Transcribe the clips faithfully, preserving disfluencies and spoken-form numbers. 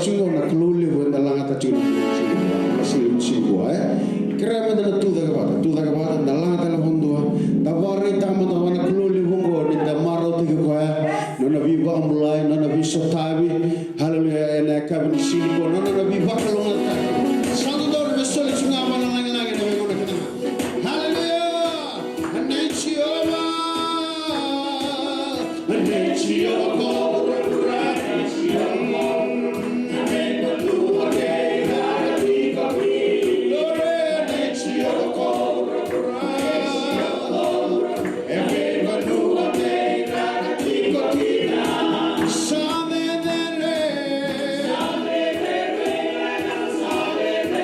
Siga na Kalou levu eda lagata tiko na siga, na siga ni siga, e? Kerea meda na tucake vata, tucake vata, da laga tale vakadua, da vakaraitaka mada vua na Kalou levu oqo ni da marautaki koya, nona veivakabulai, nona veisotavi. Haleluya, ena yakavi ni siga oqo, nona veivakalougatataki. Sa dodonu me soli tiko ga mai na lagilagi ena veigauna kece ga. Haleluya! Nei Jiova, nei Jiova ko vuravura, nei Jiova ko vuravura, e veivanua kei caka tiko kina. Nei Jiova ko vuravura, e veivanua kei caka tiko kina. Sa cecere, sa cecere, sa cecere.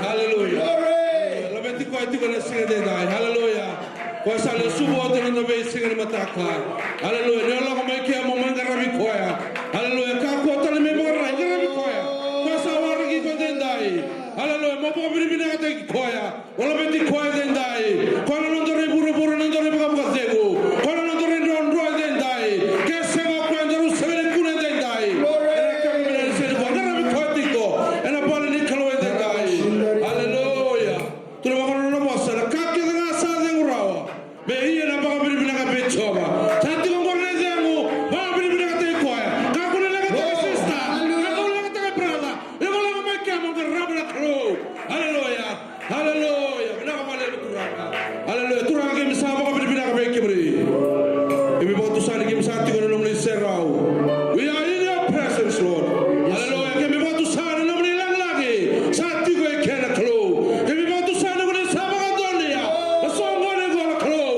Haleluya. Haleluya. Laveti koya tiko na siga edaidai. Haleluya. Koya sa lesuva oti na noda veisiga ni mataka. Haleluya. Ni o lako mai ke mo mai qaravi koya. Haleluya. Kakua tale me vakararavi, qaravi koya. Koya sa waraki iko edaidai. Haleluya. Mo vakavinavinakataki koya. O laveti koya edaidai. Koya na noda rai vuravura, noda rai vakavakacegu. Koya na noda rai drodro edaidai. Ke sega o koya, daru sega ni kune edaidai. Ena ka me na sega ni koya, qaravi koya tiko ena vale ni Kalou edaidai. Haleluya. Tukuna vaka na nona vosa, na ka kece ga sa cegu rawa vei ira na vakavinavinaka vei Jiova. Sa tiko qori na icegu, vakavinavinakataki koya. Kakua ni leqataka, sister. Kakua ni leqataka, brother. Lako, lako mai ke mo qarava na Kalou. Haleluya. Haleluya. Vinaka vakalevu Turaga. Haleluya. Turaga, keimami sa vakavinavinaka vei kemuni. Keimami vakatusa ni keimami sa tiko ena nomuni serau. We are in your presence, Lord. Haleluya. Keimami vakatusa na nomuni lagilagi sa tiko eke na Kalou. Keimami vakatusa ni ko ni sa vakadonuya na soqoni qo na Kalou.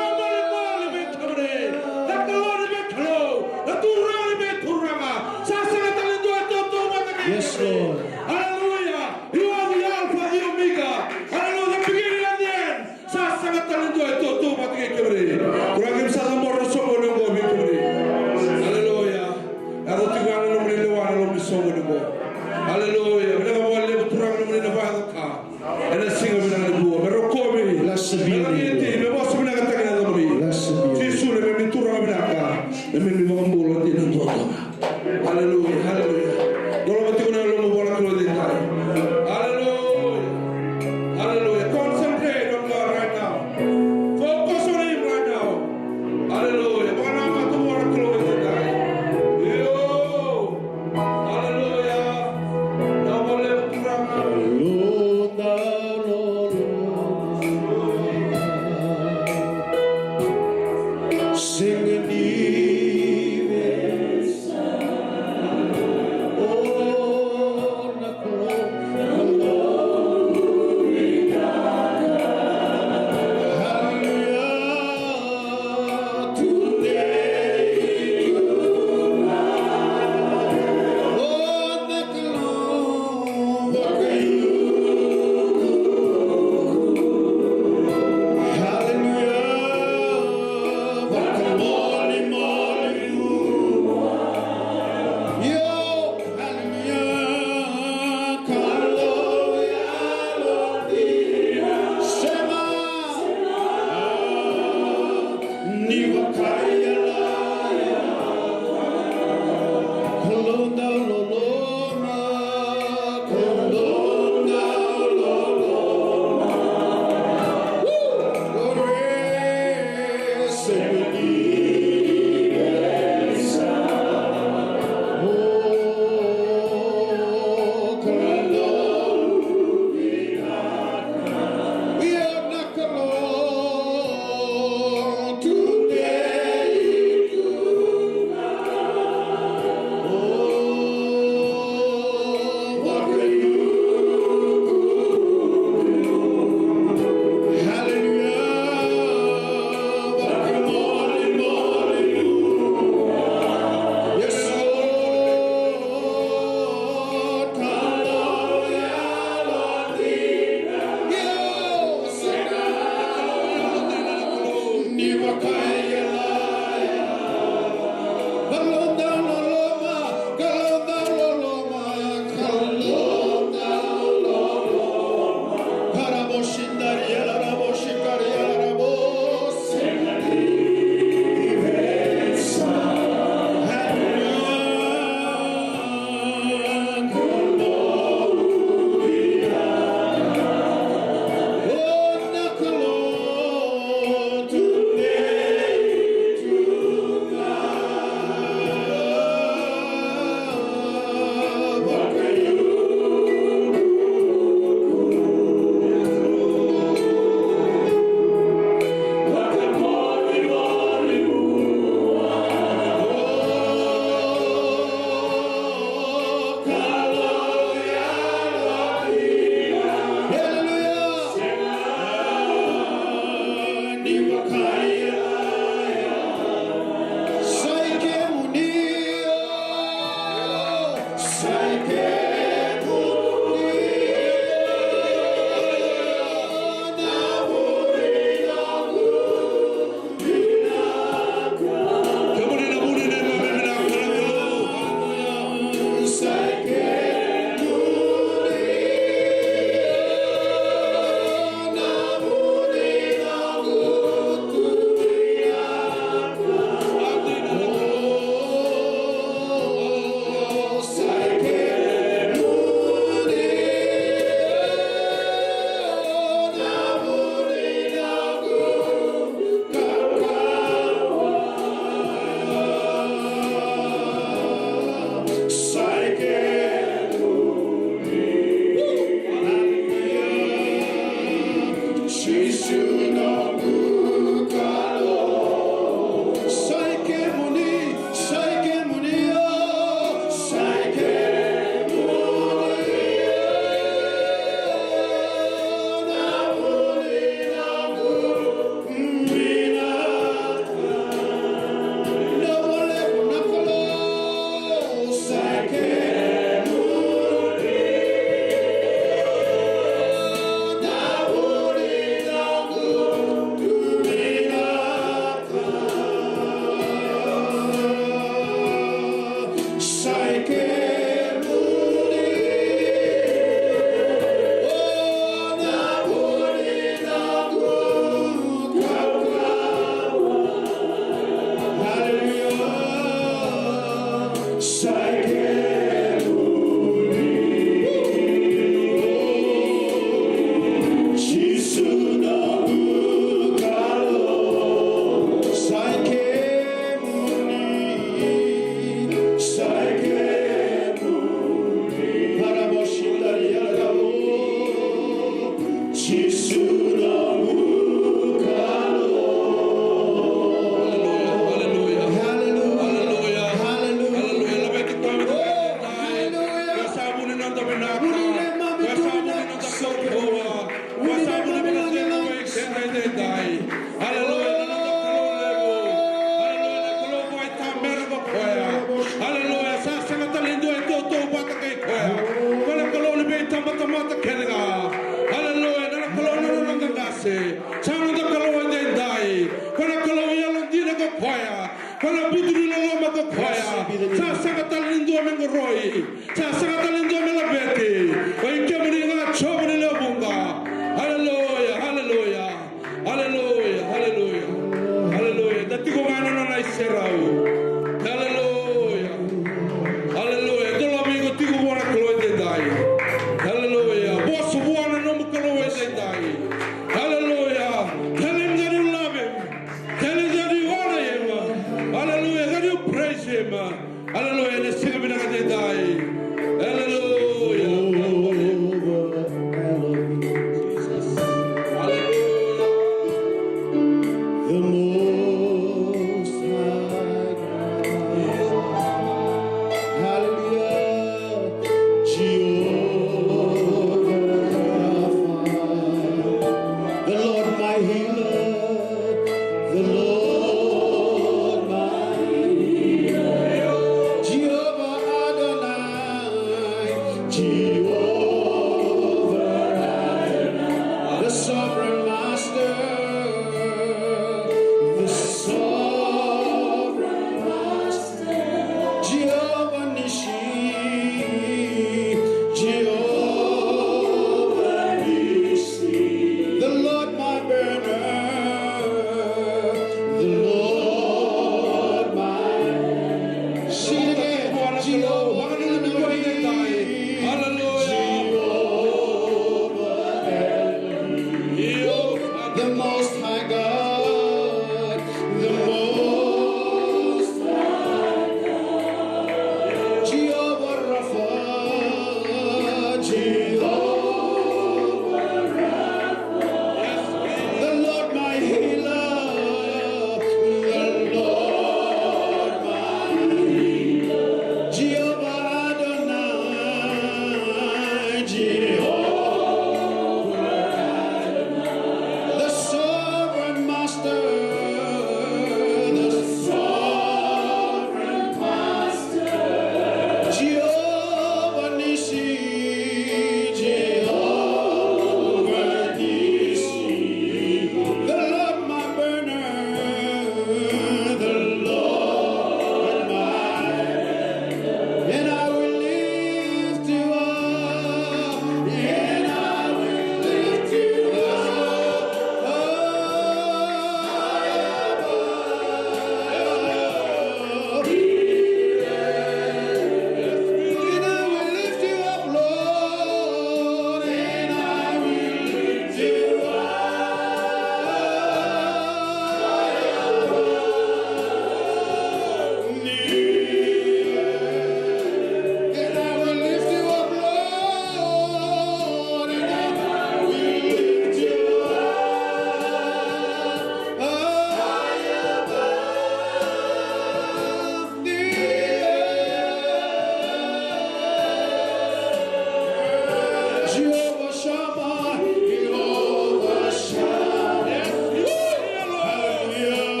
Jehovah Shammah, Jehovah Shammah. Yes, Lord. Hallelujah.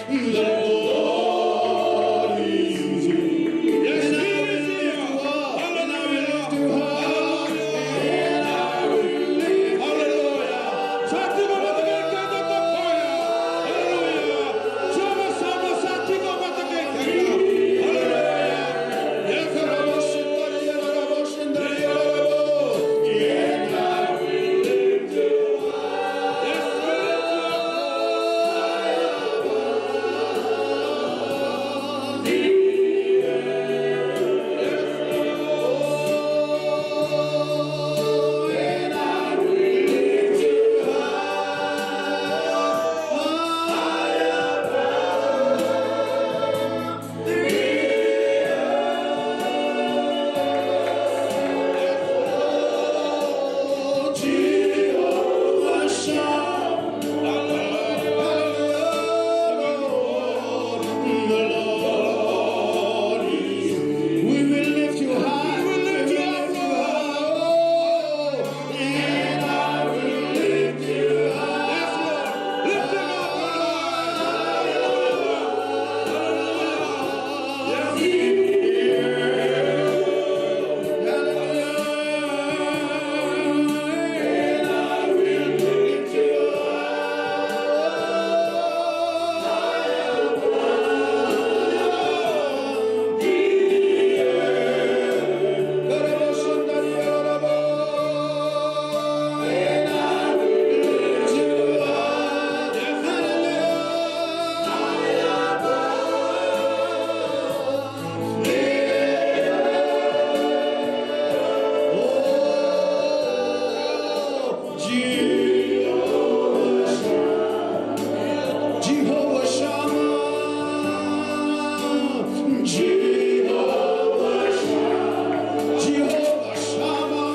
The Lord is here. Yes, He is here. Hallelujah. Hallelujah. Hallelujah. Hallelujah. Jehovah Shammah, Jehovah Shammah, Jehovah Shammah, Jehovah Shammah,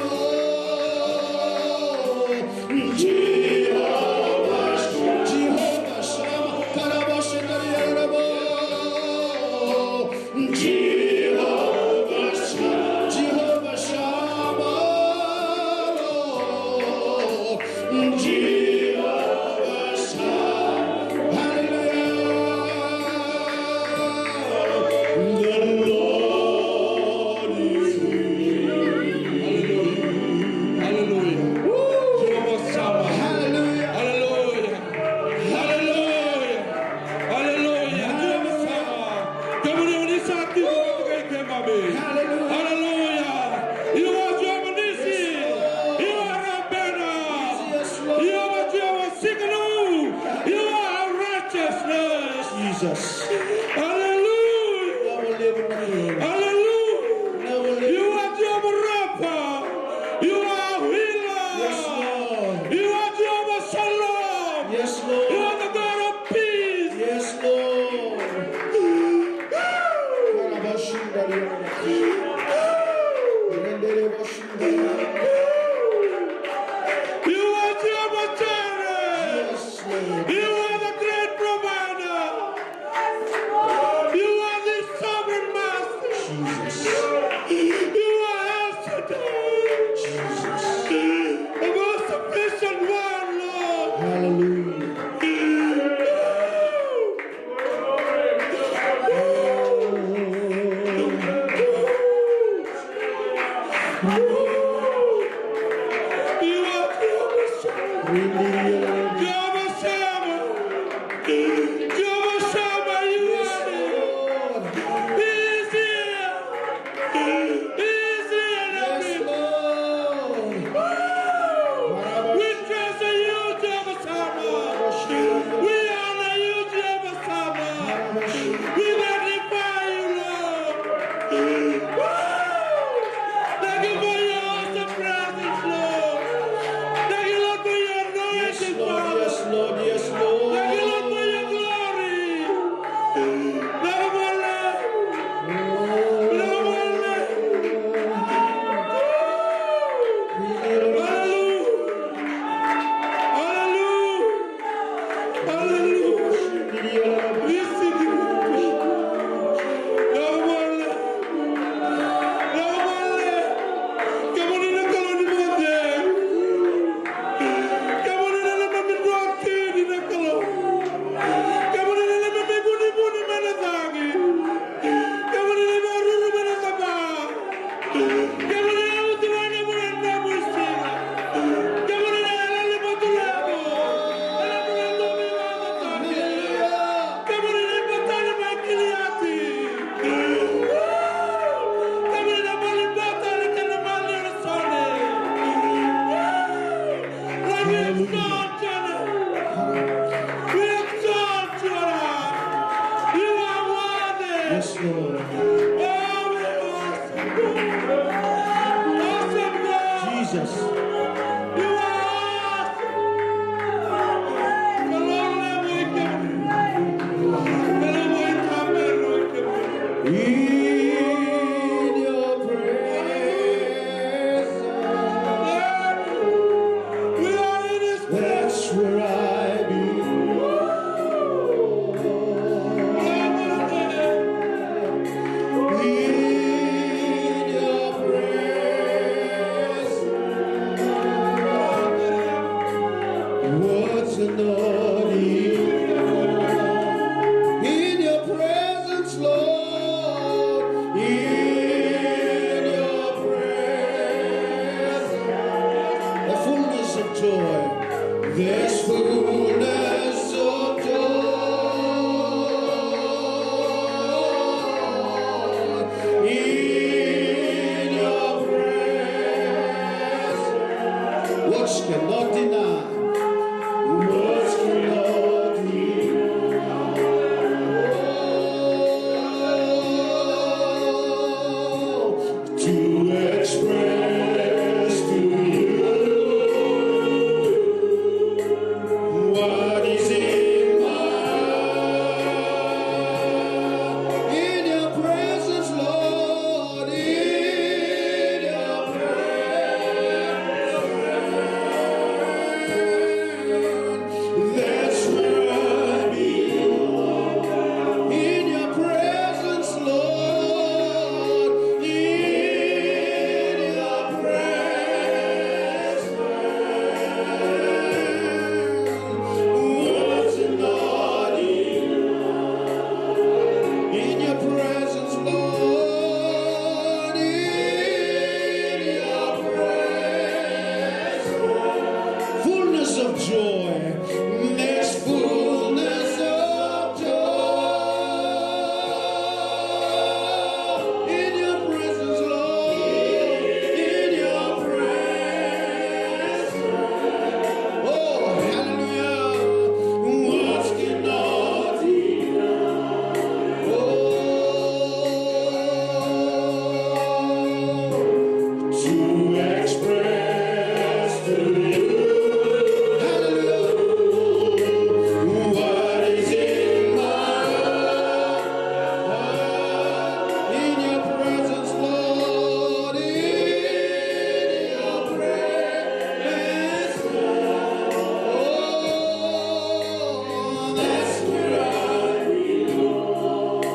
Jehovah Shammah, Jehovah Shammah, Jehovah Shammah, Jehovah Shammah. Hallelujah. The Lord is here. Hallelujah. Hallelujah. Jehovah Shammah. Hallelujah. Hallelujah. Hallelujah. Hallelujah. Jehovah Shammah. Kemuni oni sa tiko vata kei keimami. Hallelujah. Hallelujah. You are Jehovah Nissi. Yes, Lord. You are Rabbanu. Yes, Lord. You are Jehovah Tsidkenu. You are our righteousness. Jesus. Hallelujah. Hallelujah. You are Jehovah Rapha. You are our healer. Yes, Lord. You are Jehovah Shalom. Yes, Lord. You are the God of peace. Yes, Lord. You are Jehovah Jireh. Yes, Lord. You are the great provider. You are the sovereign master. Jesus. You are El Shaddai. Jesus. The most sufficient one, Lord. Hallelujah. You are Jehovah Shammah. Jehovah Shammah. Jehovah Shammah, you are here. He is here. He is here. Yes, Lord. We treasure you, Jehovah Shammah. We honor you, Jehovah Shammah. We magnify you, Lord. Woo! Thank you for your awesome presence, Lord. Thank you, Lord, for your anointing, Jesus. You are awesome. Kalou levu i kemuni. Kalou levu i kemuni. In your presence, we are in his presence. That's where I belong. In your presence, what's not in your presence, Lord, in your presence, the fullness of joy. There's fullness of joy in your presence. Words cannot deny. Words cannot deny. Oh, to express to you what is in my heart. In your presence, Lord, in your presence. That's where I belong. In your presence, Lord, in your presence, what's not in, in your presence, Lord, in your presence. Fullness of joy. There's fullness of joy in your presence, Lord. In your presence. Oh, hallelujah. What cannot be. Oh, to express to you, hallelujah, what is in my heart. In your presence, Lord, in your presence. Oh, that's where I belong.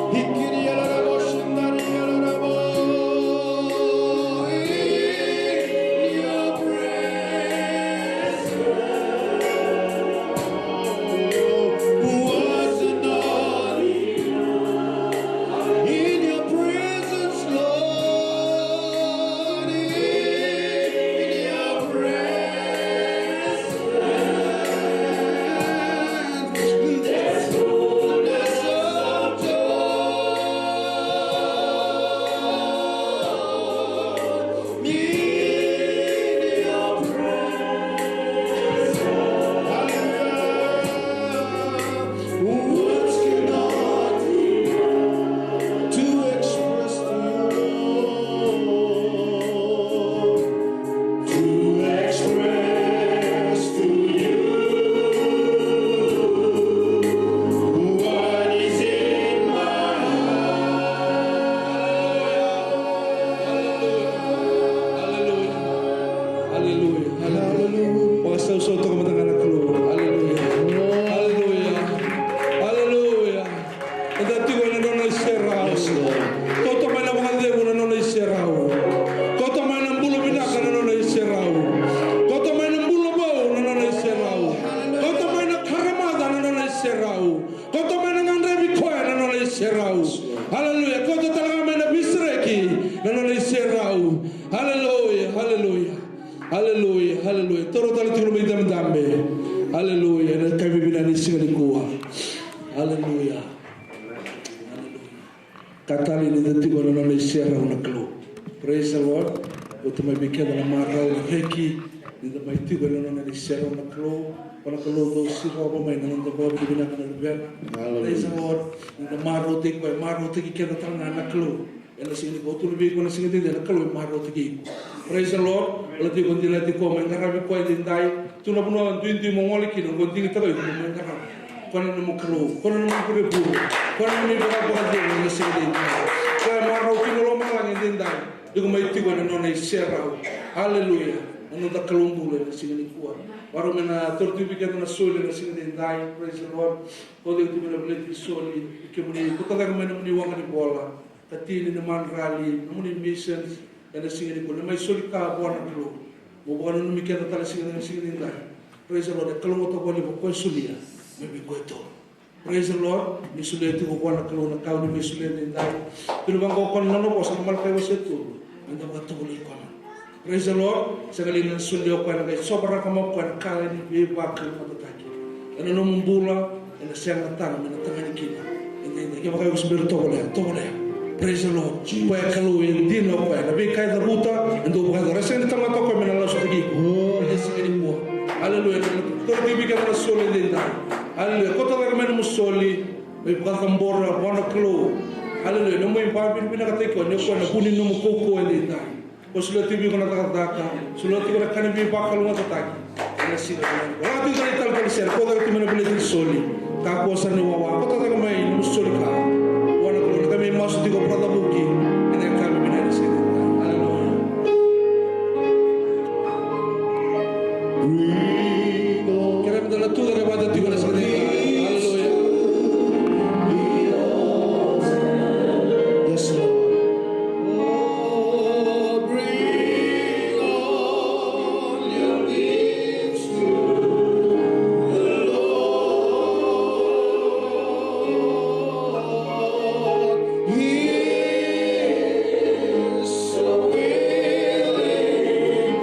To express to you what is in my heart. Hallelujah. Hallelujah. Hallelujah. Hallelujah. Vakasausau toka mada ga na Kalou. Hallelujah. Hallelujah. Hallelujah. Eda tiko ena nona iserau. Yes, Lord. Kauta mai na vakacegu na nona iserau. Kauta mai na bula vinaka na nona iserau. Kauta mai na bula vou na nona iserau. Kauta mai na karamaca na nona iserau. Kauta mai na gadrevi koya na nona iserau. Hallelujah. Kauta tale ga mai na veisereki na nona iserau. Hallelujah. Hallelujah. Hallelujah. Hallelujah. Toro tale tiko na veidabedabe. Hallelujah. Ena yakavi vinaka ni siga nikua. Hallelujah. Hallelujah. Ka tale ni da tiko ena nona iserau na Kalou. Praise the Lord. Kauta mai vei keda na marau, na reki ni da mai tiko ena nona iserau na Kalou. Ko na Kalou dau sirova mai na noda vakavinavinaka na luvena. Hallelujah. Praise the Lord. Ni da marautaki koya, marautaki keda tale ga na Kalou. Ena siga nikua, au tukuna vei iko na siga nikua, na Kalou e marautaki iko. Praise the Lord. Baleta iko dina tiko mai qaravi koya edaidai. Tu na vanua duidui mo gole kina, qo digitaka iko mai qaravi. Koya na nomu Kalou, koya na nomu ivurevure, koya na nomu ivakavakacegu ena siga edaidai. Koya e marau kina lomalagi edaidai. Iko mai tiko ena nona iserau. Aleluya. Na noda Kalou bula ena siga nikua. Varau me na tauri tu vei keda na soli ena siga edaidai. Praise the Lord. Ko cei tu me na veleti soli, kemuni, ko tacaka mai na nomuni waqa ni vola. Ka tini na madrali, nomuni missions, ena siga nikua, na mai soli ka vua na Kalou. Mo vakananumi keda tale siga, na siga edaidai. Praise the Lord, e kalougata vakalevu o koya e solia, me vei koya e tolu. Praise the Lord, ni solia tiko vua na Kalou na ka o ni mai solia edaidai. Kila vaqo o koya na nona vosa, na Malakai wase tolu, me da vakatovolei koya. Praise the Lord. Sega li na soli o koya na qai sovaraka mai o koya na ka ni veivakalougatataki ena nomu bula, ena sega tale me na tagane kina. Ena, ena, kevaka iko se bera tovolea, tovolea. Praise the Lord. Koya e Kalou e dina o koya. Na veika e cavuta, e dau vakayacora. E sega ni tamata o koya me na lasutaki iko. Ena siga nikua. Aleluya. Tou tiko vei keda na soli edaidai. Aleluya. Ko tacaka mai nomu soli, mai vakacabora vua na Kalou. Aleluya. Na mai vakavinavinakataki koya, ni o koya na vu ni nomu kaukauwa edaidai. Ko solia tiko vei iko na cakacaka, solia tiko na ka ni veivakalougatataki. Ena siga nikua. Lako tiko na italatala sere, ko caka tiko mai na veleti soli. Kakua sara ni wawa, ko tacaka mai na nomu soli ka. Vua na Kalou, na ka me masu tiko, brother Vuki. Ena yakavi vinaka ena siga nikua. Aleluya. Kerea meda na tucake vata tiko ena siga nikua. Aleluya. Yes, Lord. Oh, bring all your gifts to the Lord. He is so willing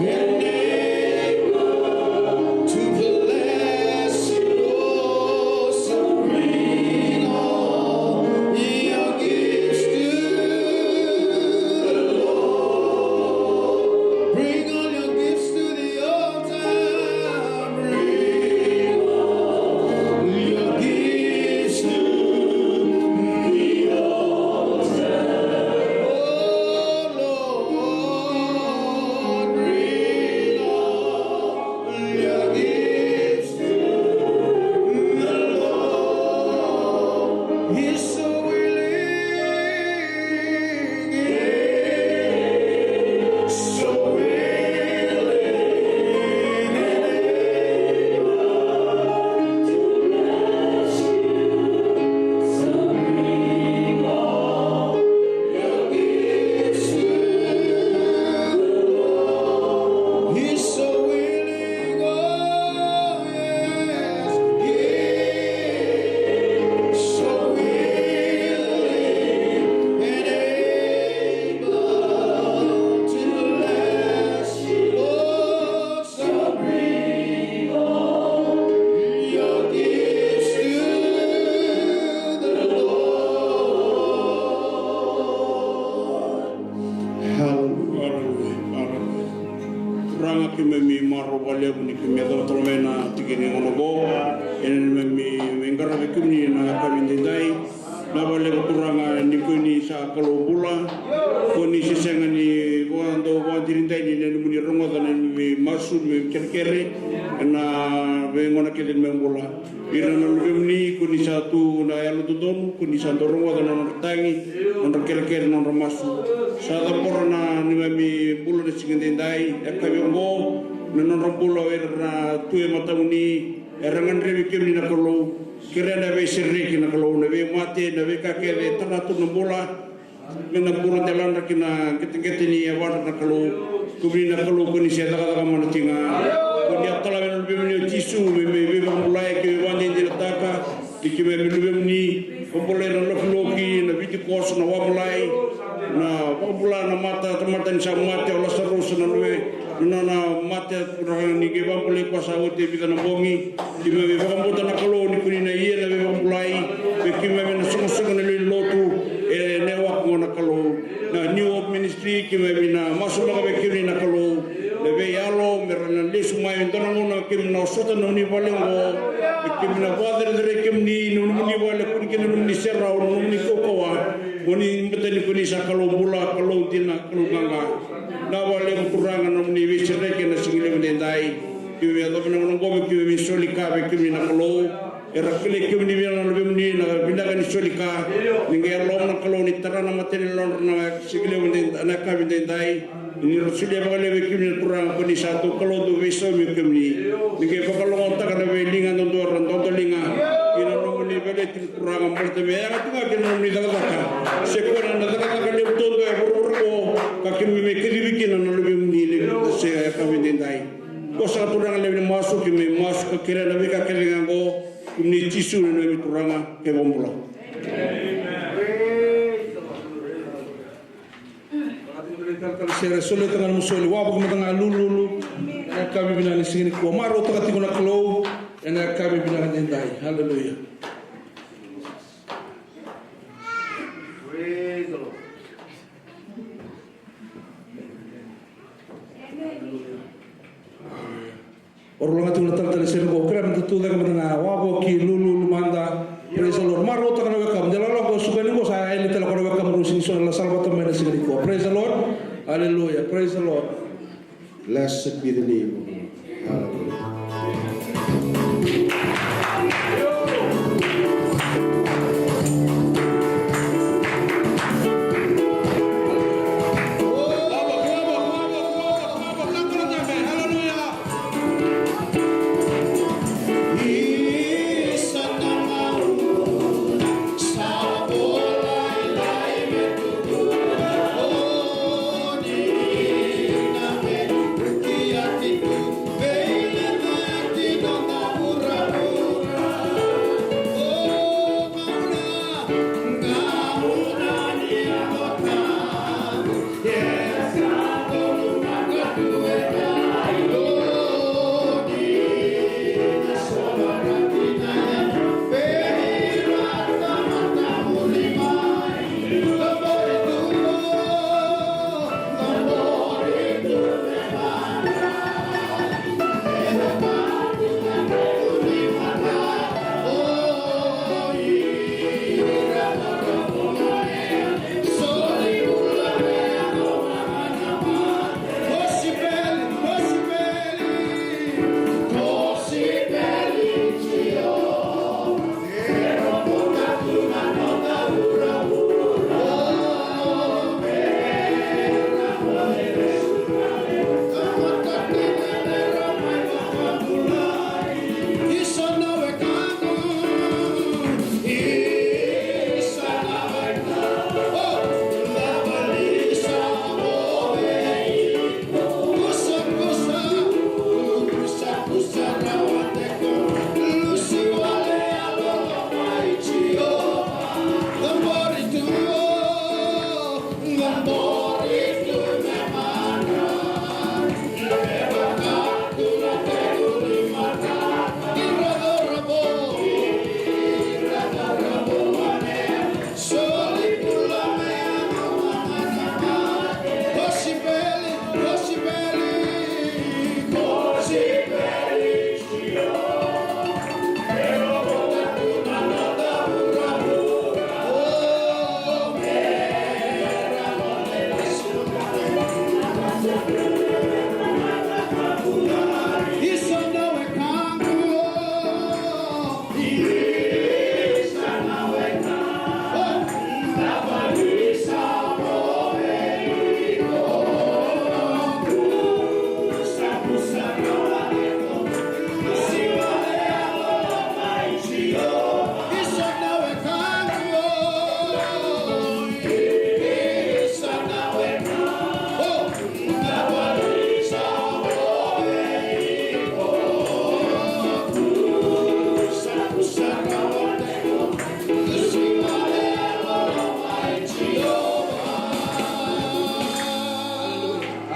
and able to bless you. So bring all your gifts to the Lord. Bring all your gifts to the altar. Bring all your gifts to the altar. Oh Lord, bring all your gifts to the Lord. He's so willing, so willing and able to bless you. So bring all your gifts to the Lord. He's so willing, oh yes, he's so willing and able to bless you. Oh, so bring all your gifts to the Lord. Hallelujah. Hallelujah. Hallelujah. Turaga, keimami marau vakalevu ni keimami yacova tale mai na tiki ni gauna oqo. Ena neimami mai qaravi kemuni na yakavi edaidai. Na vakalevu Turaga ni ko ni sa Kalou bula. Ko ni se sega ni vakadau vakadinadinataka na nomuni rogoca na neimami masu, neimami kerekere. Ena veigauna kece ni neimami bula. Ira na luvemuni, ko ni sa tu na yalododonu, ko ni sa dau rogoca na nodra tagi, nodra kerekere, nodra masu. Sa cabora na neimami bula na siga edaidai, yakavi oqo, na nodra bula o ira na tu e matamuni, era gadrevi kemuni na Kalou, kerea na veisereki na Kalou, na veimate, na veika kece e tara tu na bula, me na bula deladra ki na qeteqete ni yavadra na Kalou. Kemuni na Kalou ko ni se cakacaka mana tiko ga. Ko ni a tala mai na luvemuni o Jisu me mai veivakabulai, ke veivakadinadinataka ni keimami luvemuni. Vakabulai na lokiloki, na vitikoso, na wavolai, na vakabula na mata, tamata ni sa mate o Lasarusa, na luve, na nona mate, Turaga, ni qai vakabulai koya sa oti e vica na bogi. Keimami vakabauta na Kalou ni ko ni na ia na veivakabulai, me keimami na soqosoqo na lewe ni lotu, ena yaca oqo na Kalou. Na New Hope Ministry, keimami na masulaka vei kemuni na Kalou. Na veiyalo, me ra na lesu mai, dua na gauna keimami na osota na nomuni vale oqo. Me keimami na vakacerecerei kemuni, na nomuni vale, kua ni kena nomuni serau, na nomuni kaukaua. Ko ni matani ko ni sa Kalou bula, Kalou dina, Kalou qaqa. Vinaka vakalevu Turaga na nomuni veisereki ena siga levu edaidai. Keimami yacova na gauna oqo me keimami soli ka vei kemuni na Kalou. Era kilai kemuni vei na luvemuni na vinaka ni soli ka. Ni qai yaloma na Kalou ni tara na mata ni yalodra na siga levu edaidai, na yakavi edaidai. Ni ra solia vakalevu vei kemuni na Turaga ko ni sa dau Kalou dau veisaumi o kemuni. Ni qai vakalougatataka na veiliga dodora, dodoliga. Kei na nomuni veleti Turaga, baleta me yaga tu ga kei na nomuni cakacaka. Se koya na cakacaka levu duadua e vuravura oqo, ka keimami mai kacivi kina na luvemuni levu se yakavi edaidai. Ko saka Turaga levu ni masu, keimami masu ka kerea na veika kece ga oqo, kemuni Jisu na neimami Turaga kei Vakabula. Sere, solia tale ga na nomu soli, wavoki mada ga, lululu. Ena yakavi vinaka ni siga nikua, marautaka tiko na Kalou ena yakavi vinaka edaidai. Haleluya. Praise the Lord. Haleluya. Vakarorogo tiko na talatala sere qo, kerea me da tu cake mada ga, wavoki, lululu mada. Praise the Lord. Marautaka na wekamu. De lako qo, suka ni qo, sa yali tale qo na wekamu, rau sega ni so na lasala vata mai na siga nikua. Praise the Lord. Hallelujah. Praise the Lord. Blessed be the name of the Lord. Hallelujah.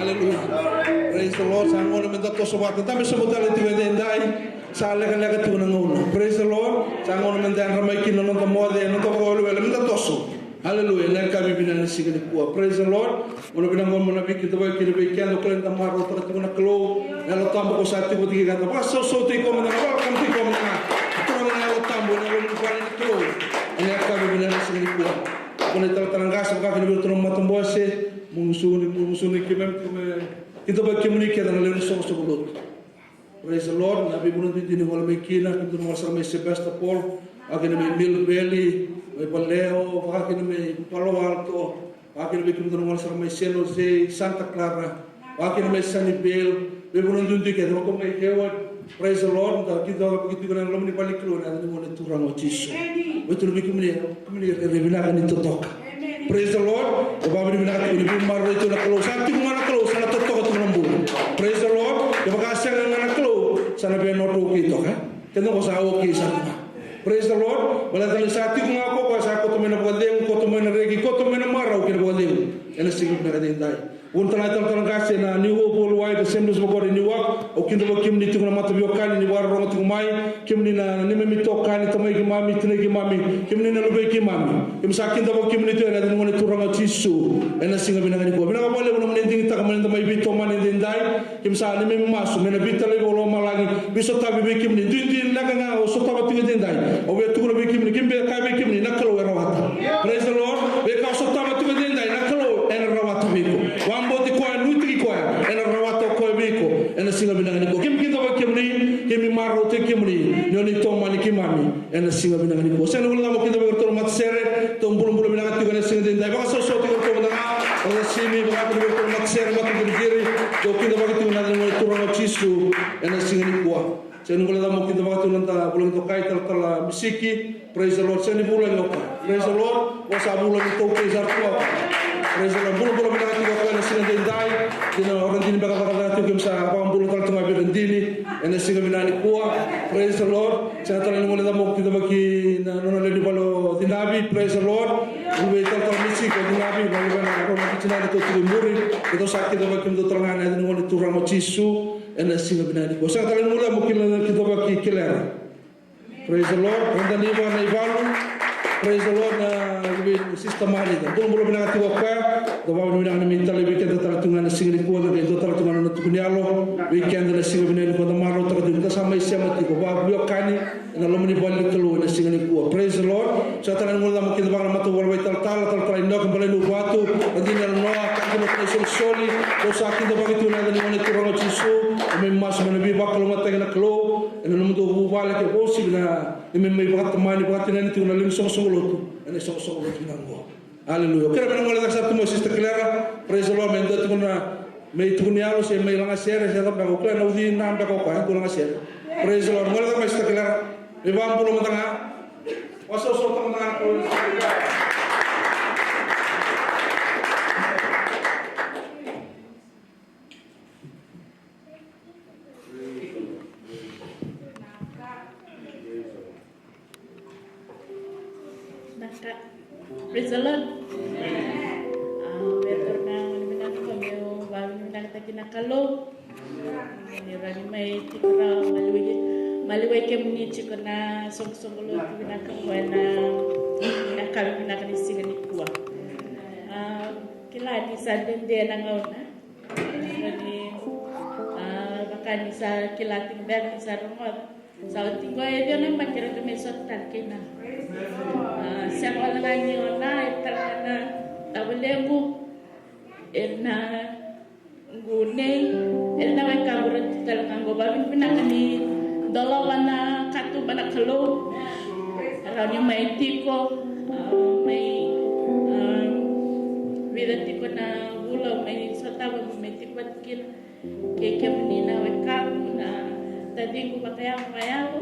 Hallelujah. Praise the Lord. Sa gauna meda toso vata. Dabe sobu tale tiko edaidai. Sa lekaleka tiko na gauna. Praise the Lord. Sa gauna meda yadra mai kina na noda moce, na noda vakawelewele, meda toso. Hallelujah. Na yakavi vinaka ni siga nikua. Praise the Lord. Gauna vinaka qo, gauna vinaka vei keda, vei keda, vei keda, o keda da marautaka tiko na Kalou. Na Yalo Tabu ko sa tiko vata kei keda. Vakasausau tiko mada ga, welcome tiko mada ga. Tiko mada ga na Yalo Tabu, na Yalo ni Kalou. Ena yakavi vinaka ni siga nikua. Mo ni talatala qase, vaka kina vei iratou na matabose, mo gusuni, mo gusuni keimami, keimami kidavaki kemuni kece na lewe ni soqosoqo lotu. Praise the Lord. Na veivanua duidui ni gole mai kina, kemudou na gole sara mai Sebastopol, vaka kina mai Mill Valley, mai Vallejo, vaka kina mai Palo Alto, vaka kina vei kemudou na gole sara mai San Jose, Santa Clara, vaka kina mai Sunnyvale, veivanua duidui kece, vaka mai Hayward. Praise the Lord. Da kidavaki tiko na loma ni vale ni Kalou ena yaca ni Gone Turaga o Jisu. Vei tu na vei kemuni, kemuni rairai vinaka ni totoka. Praise the Lord. E vakavinavinaka tiko ni veimaroroi tu na Kalou. Sa tiko ga na Kalou, sa na totoka tiko na bula. Praise the Lord. Kevaka sega ga na Kalou, sa na via nodrau kei toka. Keda qo sa okay sara tu ga. Praise the Lord. Baleta ni sa tiko ga o koya, sa koto mai na vakacegu, koto mai na reki, koto mai na marau kei na vakacegu ena siga vinaka edaidai. Vua na talatala qase na New Hope Worldwide Assemblies of God e Newark, au kidavaki kemuni tiko na mataveiwekani ni vakarorogo tiko mai, kemuni na neimami itokani, tamai keimami, tinai keimami, kemuni na luvei keimami. Keimami sa kidavaki kemuni tiko ena yaca ni Gone Turaga o Jisu ena siga vinaka nikua. Vinaka vakalevu nomuni digitaka moni da mai veitomani edaidai. Keimami sa neimami masu me na veitalai vakalomalagi, veisotavi vei kemuni. Duidui leqa ga o sotava tiko edaidai, au via tukuna vei kemuni, keimami via kaya vei kemuni, na Kalou e rawata. Praise the Lord. Veika o sotava tiko edaidai, na Kalou ena rawata vei iko. Vakabauti koya, nuitaki koya, ena rawata o koya vei iko ena siga vinaka nikua. Keimami kidavaki kemuni, keimami marautaki kemuni ni o ni tomani keimami ena siga vinaka nikua. Sega ni guilecava mo kidavaki iratou na matasere, tou bulabula vinaka tiko ena siga edaidai. Vakasausau tiko iratou mada ga, Brother Simi, vaka kina vei iratou na matasere, Mata Qirigiri, tou kidavaki tiko ena yaca ni Gone Turaga o Jisu ena siga nikua. Sega ni guilecava mo kidavaka tiko na noda vulagi dokai, talatala Misiki. Praise the Lord. Sega ni vulagi o koya. Praise the Lord. Ko sa vulagi taukei sara tu o koya. Praise the Lord. Bulabula vinaka tiko o koya ena siga edaidai. Dina o Radini beka cakacaka tiko, keimami sa vakabula tale tu ga vei Radini ena siga vinaka nikua. Praise the Lord. Sega tale ni guilecava mo kidavaki na nona lewe ni vale o Cinavi. Praise the Lord. Luvei talatala Misiki o Cinavi, na luvena rau na vitinani tou tiko i muri. Keitou sa kidavaki kemudou tale ga ena yaca ni Gone Turaga o Jisu ena siga vinaka nikua. Sega tale ni guilecava mo kidavaki Kelera. Praise the Lord. Radaniva Naivalu. Praise the Lord, na vei Sister Marita. Bulabula vinaka tiko o koya. Dou vakavinavinaka ni mai talai vei keda tale tu ga ena siga nikua, da qai dua tale tu ga na nona tukuni yalo vei keda ena siga vinaka nikua, da marautaka tiko, da sa mai sema tiko vakaveiwekani ena loma ni vale ni Kalou ena siga nikua. Praise the Lord. Sa tale ni guilecava mo kidavaka na matavuvale vakaitalatala, talatala Inoke Balainivatu, Radini Noa, ka kina na isolisoli, dou sa kidavaki tiko ena yaca ni Gone Turaga o Jisu, keimami masu me na veivakalougatataki na Kalou ena nomudou vuvale kei na uasivi na neimami mai vakatamani, vakatinani tiko na lewe ni soqosoqo lotu ena isoqosoqo lotu vinaka oqo. Aleluya. Kerea me na gole cake sara tu mai o Sister Kelera. Praise the Lord. Me dua tiko na, me tukuni yalo se me lagasere se cava beka, au kila na ucina beka o koya, dua lagasere. Praise the Lord. Gole cake mai Sister Kelera. Me vakabula mada ga. Vakasausau mada ga. Vinaka. Praise the Lord. Ah, vei iratou na gone vinaka, meu vakavinavinakataki na Kalou ni rawa ni mai tiko rawa, maliwai, maliwai kemuni tiko na soqosoqo lotu vinaka oqo ena, ena yakavi vinaka ni siga nikua. Ah, kila ni sa dede na gauna. Ni, ah, vaka ni sa kila tiko beka, ni sa rogoca. Sa oti qo e ciwa na yabaki ratou mai sota tale kei na. Ah, sega wale ga ni o Na, e tale ga na tavalequ, e na qunei, e na wekaqu, ratou tale ga qo. Vakavinavinaka ni dolava na katuba na Kalou. Rawa ni mai tiko, ah, mai, ah, vica tiko na vula mai sotava, mai tiko vata kina. Kei kemuni na wekaqu, na taciqu vakayago, vakayago.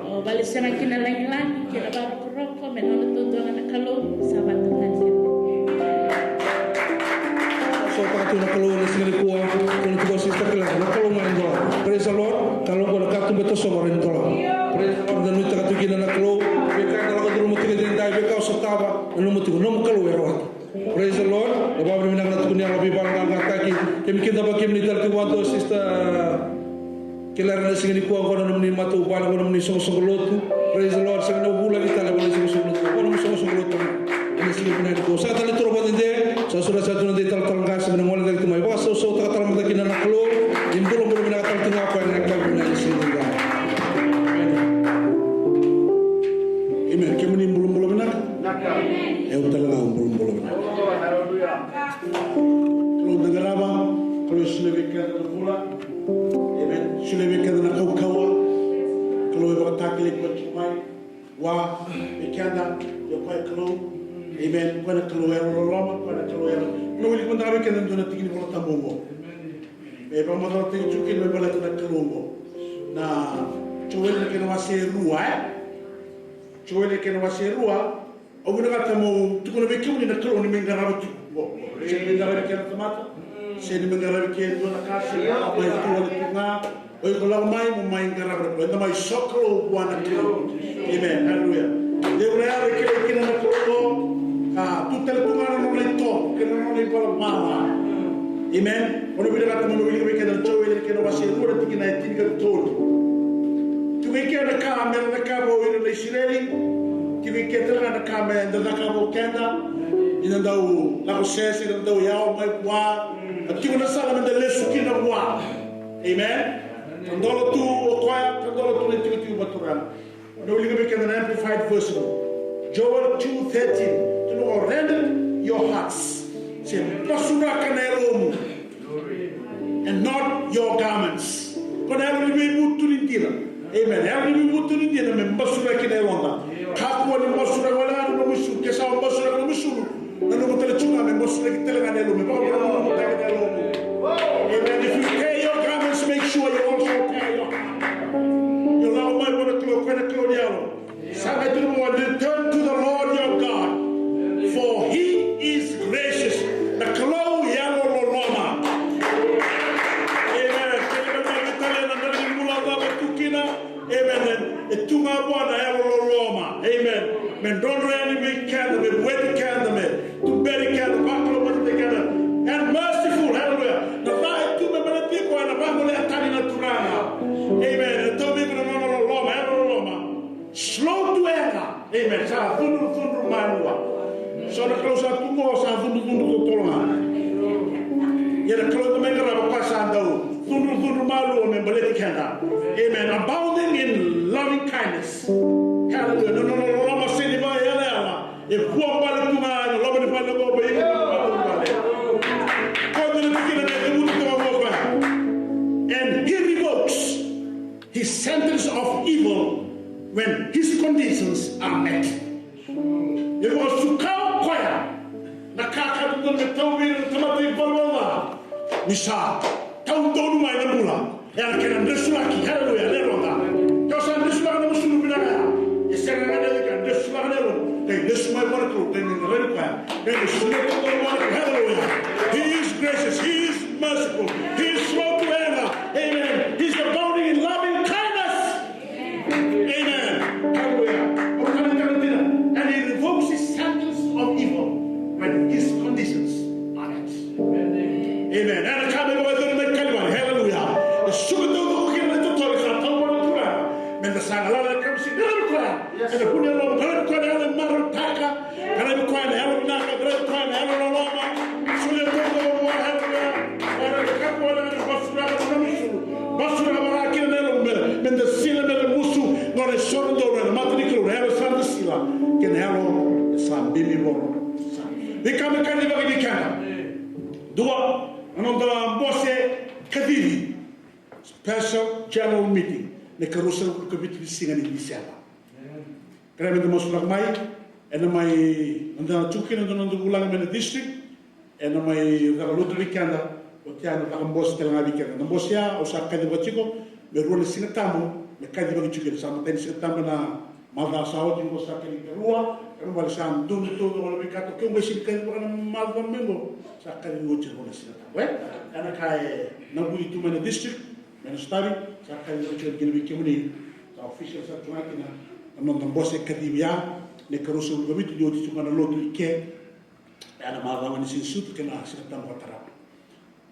O vale sega kina lagilagi, kei na vakarokoroko, me nona duadua ga na Kalou, sa vata tani. Sa sotava tu na Kalou ena siga nikua, kua ni tukuna Sister Kelera, na Kalou ga e dola. Praise the Lord, Kalou qo na katuba e tosova, rawa ni dola. Praise the Lord, da nuitaka tu kina na Kalou, veika eda lako curuma tiko edaidai, veika o sotava, nanuma tiko, nomu Kalou e rawata. Praise the Lord. Au vakavinavinaka na tukuni yalo, veivakaloloma, veivakaloloma. Keimami kidavaki kemuni tale tiko vakadua, Sister Kelera, ena siga nikua, qo na nomuni matavuvale, qo na nomuni soqosoqo lotu. Praise the Lord. Sega ni vulagi tale, qo na soqosoqo lotu, qo na nomuni soqosoqo lotu. Ena siga vinaka nikua, sa tale toro vakadede, sa sura sa tu na dei talatala qase me na gole cake tu mai. Vakasausautaka tale mada kina na Kalou, ni bulabula vinaka tale tu ga o koya ena yakavi vinaka ni siga nikua. Amen. Amen. Kemuni bulabula vinaka. Vinaka. Au tale ga au Bula. Amen. Solia vei keda na kaukauwa. Kalou e vakatakilai koya tiko mai vua vei keda, o koya Kalou. Amen. Koya na Kalou yalololoma, koya na Kalou yalo. Na wilika mada vei keda e dua na tiki ni Vola Tabu oqo. Me vakamacalataki tiko kina me baleta na Kalou oqo. Na Joeli na kena wase e rua, e? Joeli na kena wase e rua. Au vinakata meu tukuna vei kemuni na Kalou ni mai qarava tiko. Qo, qo. Se ni mai qaravi keda na tamata. Se ni mai qaravi ke e dua na ka, se ni mai tu wale tu ga. O iko lako mai mo mai qarava na Kalou. Eda mai sokalou vua na Kalou. Amen. Hallelujah. Levu na yalo e kilai kina na Kalou. Ka tu tale tu ga na nona itovo kei na nona ivalavala. Amen. O na vinakata mo na wilika vei keda na Joeli na kena wase e rua na tikina e tinikatolu. Tiko i ke na ka me na cakava o ira na Isireli. Tiko i ke tale ga na ka me da cakava o keda. Ni da dau lako sese, ni da dau yawa mai vua. A tiko na sala me da lesu kina vua. Amen. Tadola tu o koya, tadola tu na itikotiko vakaturaga. Na wilika vei keda na Amplified Version. Joel two thirteen. Tukuna o, rend your hearts. Se basuraka na yalomu. And not your garments. Ko na yalo ni veivutuni dina. Amen. Yalo ni veivutuni dina me basuraki na yaloda. Kakua ni basuraka wale ga na nomu isulu. Ke sa basuraka na nomu isulu, na nomu tale tu ga me basuraki tale ga na yalomu. Me vakavunavunavutaki na yalomu. Amen. If you tear your garments, make sure you also tear your heart. Io, lako mai vua na Kalou, koya na Kalou ni yalo. Sa qai tukuna vua, return to the Lord your God, for he is gracious. Na Kalou yalololoma. Amen. Kena ibalebale na draki ni bula cava tu kina. Amen. E tu ga vua na yalololoma. Amen. Me drodro yani vei keda, me vueti keda, me tuberi keda, vakalougatataki keda. And merciful, hallelujah. Na ca e tu me baleti koya, na vagolea tani na Turaga. Amen. E tauvi iko na nona loloma, yalololoma. Slow to anger. Amen. Sa cudrucudru malua. So na Kalou sa tu qo sa cudrucudru totolo ga. Ia na Kalou eda mai qarava, koya sa dau cudrucudru malua me baleti keda. Amen. Abounding in loving kindness. Hallelujah. Na nona loloma sega ni vakayalayala. E vuabale tu ga ena loma ni vale qo, vei iko na vale. Koya na tikina e cavuti toka qo koya. And he revokes his sentence of evil when his conditions are met. E vakasuka o koya na ka ka dodonu me tauvi ira na tamata ivalavala ca ni sa taudonu mai na bula. E a kena dresulaki, haleluya, leroda. Ke o sa dresulaka na musulu vinaka ya, e sega ga ni ka dresulaka na yalomu. Qai lesu mai vua na Kalou, qai mai qaravi koya. Qai mai solia tiko vua na Kalou, haleluya. He is gracious, he is merciful, he is slow to anger. Amen. He is abounding in loving kindness. Amen. Hallelujah. O kaya tiko kina, and he revokes his sentence of evil when his conditions are met. Amen. Ena ka me vakayacori mai Kalivari. Hallelujah. E suka taucoko kina na itotolo sa tau vua na Turaga. Meda sa galala e ka me sega ni galala koya. Ena vu ni yalomu, galala koya na yalo e marautaka. Qaravi koya na yalo vinaka, qaravi koya na yalo loloma. Solia taucoko vua, haleluya. Ena kakua na basuraka na nomu isulu. Basuraka vaka kina na yalomu, meda sila, meda musu. Qo na isoro donu ena mata ni Kalou, na yalo sa dasila kei na yalo sa bibi voro. Veika me kaci vakaidikeda. Dua, na noda bose kacivi. Special General Meeting, na ikaruasagavulu ka vitu ni siga ni December. Kerea meda masulaka mai, ena mai, eda na tu kina na noda vulagi mai na district, ena mai caka lotu vei keda, oti ya na caka bose tale ga vei keda. Na bose ya, au sa kacivaka tiko, me rua na Siga Tabu, me kacivaki tiko kina, sa matai ni Siga Tabu ena macawa sa oti, qo sa kena ikarua, kena vale sa donu taucoko na veika, keu qai sega ni kacivaka na macawa mai qo, sa kacivi oti na rua na Siga Tabu, e? Ena ka e na vuli tu mai na district, mai na study, sa kacivi oti kina vei kemuni, sa official sa tu ga kina, na noda bose kacivi ya, na ikaruasagavulu ka vitu ni oti tu ga na lotu i ke, ena macawa ni Siga Sucu kei na Siga Tabu vakatarava.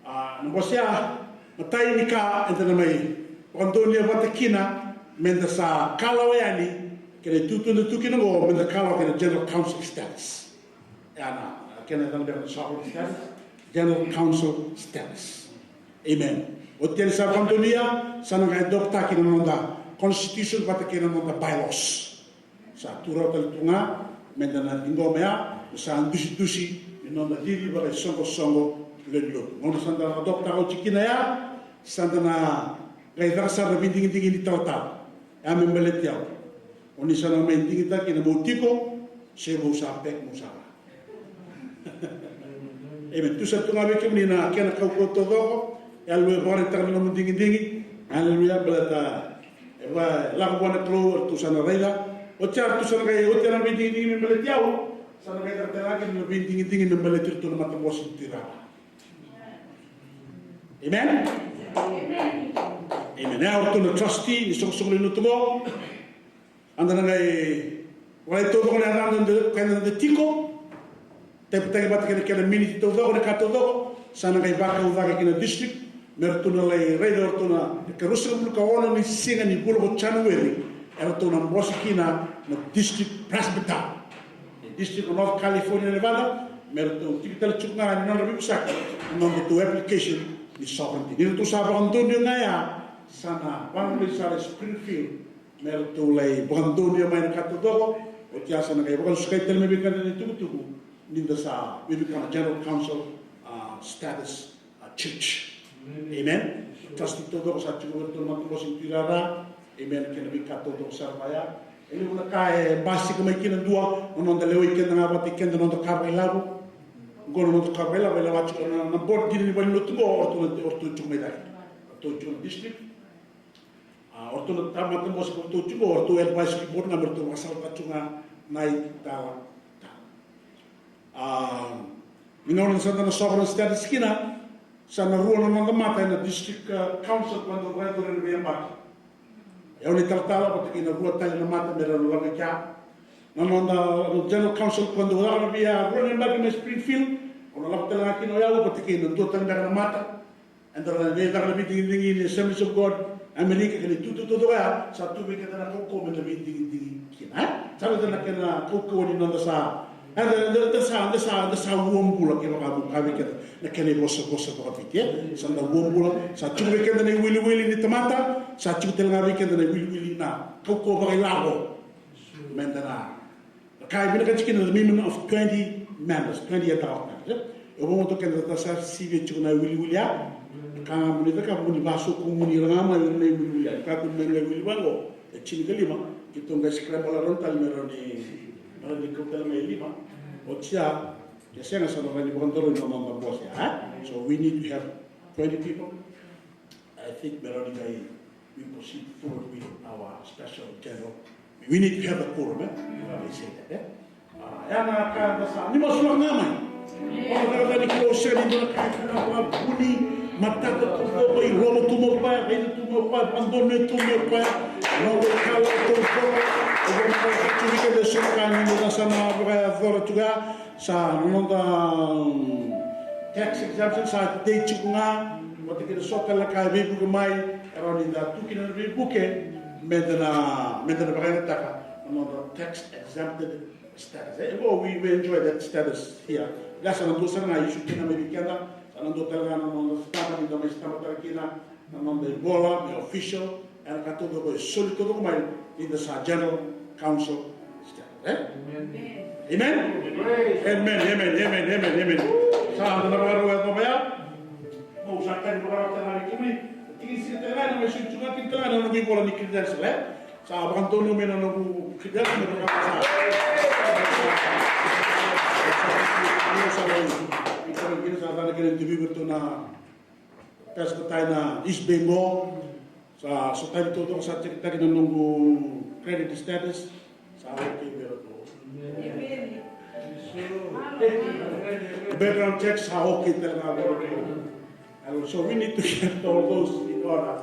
A, na bose ya, matai ni ka eda na mai vakadonuya vata kina, meda sa kalawa yani, kei na itutu eda tu kina qo, meda kalawa kei na General Council status. Ya na, kena yacana beka na sovereign status, General Council status. Amen. Oti yani sa vakadonuya, sa na qai adopt-taki na noda constitution vata kei na noda bylaws. Sa tu rawa tale tu ga, meda na ciqoma ya, me sa dusidusi ni noda cici vakaisoqosoqo lewe ni lotu. Gauna sa da adopt-taka oti kina ya, Sa da na qai caka sara na veidigidigi ni talatala. E a me baleti au. O ni sa na mai digitaka kina meu tiko, se meu sa pek meu sa ra. Amen. Tu sa tu ga vei kemuni na kena kaukauwa taucoko. E a lue vakaraitaka na nomu digidigi. Aleluya. Baleta e va lako vua na Kalou, ratou sa na raica. Oti ya ratou sa na qai oti ya na veidigidigi me baleti au. Sa na qai caka tale ga kina na veidigidigi me baleti ratou na matabose ni tuirara. Amen. Amen. E a o ratou na trustee ni soqosoqo lewe ni lotu qo. Eda na qai volai taucoko na yacada, ka eda na tiko. Taipataki vata kei na kena miniti taucoko, na ka taucoko. Sa na qai vakau cake ki na district me ratou na lai raica o ratou na ikaruasagavulu ka ono ni siga ni vula ko January. E ratou na bose kina na district presbyter. E district of North California, Nevada, me ratou tiko tale tiko ga ni nodra veivosaki na nodratou application ni sovereignty. Ni ratou sa vakadonuya ga ya, sa na vakadonuya sara e Springfield me ratou lai vakadonuya mai na ka taucoko. Oti ya sa na qai vakalusukai tale mai vei keda na itukutuku ni da sa veivuke na General Council, ah, status, ah, church. Amen. Trustee taucoko sa tiko vei ratou na matabose ni tuirara. Amen. Kei na veika taucoko sara vaya. E levu na ka e basika mai kina, dua na noda lewai keda ga vata kei keda na noda ka vakailavo. Qo na noda ka vakailavo e lewa tiko na, na board dina ni valenilotu qo, o ratou na, o ratou tiko mai cake. O ratou tiko na district. Ah, o ratou na ta matabose, o ratou tiko, o ratou advisory board ga me ratou vakasalataka tiko ga na italatala. Ah, ni gauna sa da na sovereign status kina, sa na rua na noda mata ena district, ah, council ka dau vakayacori ena veiyabaki. E au na italatala vata kei na rua tale na mata me ra na lako i kea. Na noda, na general council ka dau caka na vei, ah, rua na yabaki mai Springfield, au na lako tale ga kina o yau vata kei na dua tale beka na mata. Eda na qai caka na veidigidigi ni Assemblies of God America kei na itutu taucoko ya, sa tu vei keda na kaukauwa meda veidigidigi kina, e? Sa raica na kena kaukauwa ni noda sa, eda, eda, eda sa, eda sa, eda sa uabula kevaka mo kaya vei keda na kena ivosavosa vakaviti, e? Sa da uabula, sa tiko vei keda na iwiliwili ni tamata, sa tiko tale ga vei keda na iwiliwili na kaukauwa vakailavo. Meda na Na ka e vinakati kina the minimum of twenty members, twenty adult members, e? E vovo tu keda ta sa sivia tiko na iwiliwili ya. Na ka ga mo ni cakava mo ni vasokumuni ira ga mai o ira na iwiliwili ya. Ni kakua ni mai na iwiliwili vaqo e tinikalima, keitou qai scramble around tale me rawa ni, me rawa ni kau tale mai e lima. Oti ya, ke sega sa na rawa ni vakadoroi na noda bose ya, e? So we need to have twenty people. I think me rawa ni qai we proceed forward with our special general. We need to have a quorum, eh? If I may say that, eh? Ah, ya na ka da sa, ni masulaka ga mai. Ona ka da ni kilo seni dua na ka e ka na vakavuni, matata taucoko, i loma taucoko, i raica taucoko, i vakadonui taucoko. Noda ikalawa taucoko, o koya na ka e ka tiko vei keda e so na ka ni da sa na vakayacora tiko ya. Sa na noda, um, tax exemption sa dei tiko ga, vata kei na so tale na ka e veivuke mai, e rawa ni da tu kina na veivuke, meda na, meda na vakayagataka na noda tax exempted status. E, well, we, we enjoy that status here. Ia sa na dua sara ga e issue kina mai vei keda, sa na dua tale ga na noda stamp ni da mai stamp tale kina, na noda ivola me official, ena ka taucoko e soli taucoko mai ni da sa general council status, e? Amen. Amen? Amen, amen, amen, amen, amen. Sa da na vakarau e cava ya. Mo sa kani vakarau tale ga vei kemuni. Tiki sika tale ga na mai soli tu ga kina tale ga na noqu ivola ni credential, e? Sa vakadonui mai na noqu credential me vaka sa. Sa kina sa da na kena interview vei ratou na Pastor Ty na East Bay qo, sa, so tani taucoko sa check taki na noqu credit status, sa okay vei ratou. Amen. Background check sa okay tale ga vei ratou. And so we need to get all those in order.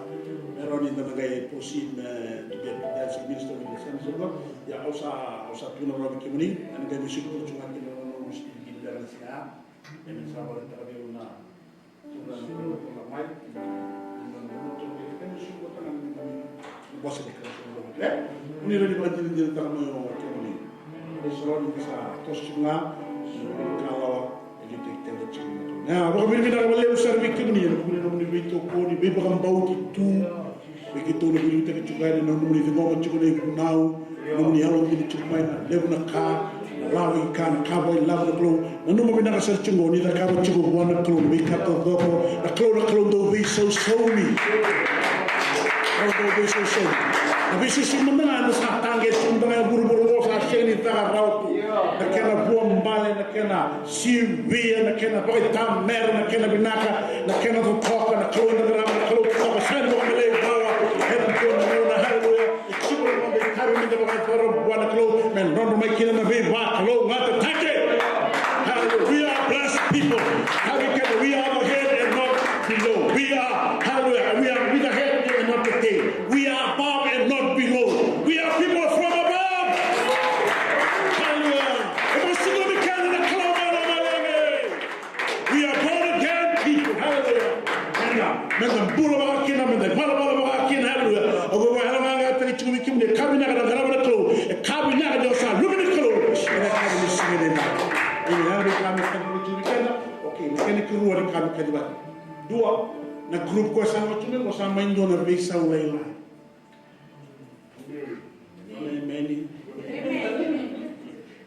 Me rawa ni da na qai proceed me to be a credential minister with the Assemblies of God. Ia, au sa, au sa tukuna rawa vei kemuni, ena qai me soli tu ga kina na noqu still kina na siga. Ena sa vakaraitaka vei au na Vakavinavinaka vakalevu sara vei kemuni ena vuku ni nomuni veitokoni, veivakabauti tu. Vei keitou na veiliutaki tiko yani, na nomuni ciqoma tiko na ivunau, na nomuni yalodina tiko mai na levu na ka, na Rawa i ka na ka vakailavo na Kalou. Nanuma vinaka sara tiko qo ni cakava tiko vua na Kalou na veika taucoko. Na Kalou, na Kalou dau veisausaumi. Kalou dau veisausaumi. Na veisausaumi mada ga eda sa taqe tiko mada ga e vuravura oqo, sa sega ni caka rawa tu. Na kena vuabale, na kena sivia, na kena vakaitamera, na kena vinaka, na kena totoka, na Kalou eda qarava, na Kalou totoka, sa ni vakamalei vua. Ena dua na gauna, haleluya. E tiko na noda itavi meda vakayacora vua na Kalou, me nodra mai kina na veivakalougatataki. Hallelujah. We are blessed people. How we can, we are the head and not below. We are, hallelujah, we are with the head and not the tail. We are above and not below. We are people from above. Hallelujah. E vakasucumi keda na Kalou mai lomalagi. We are born again people. Hallelujah. Meda, meda bula vakakina, meda valavala vakakina. Hallelujah. Au via vakayaloqaqataki tiko vei kemuni, e ka vinaka na qarava na Kalou. E ka vinaka ni o sa luve ni Kalou. Ena yakavi ni siga nikua. Ena yakavi ni ka me kacivi tiko vei keda. Okay, na kena ikarua ni ka me kacivi. Dua, na group ko sa mai tu me, ko sa mai dua na veisau lailai. Emeni.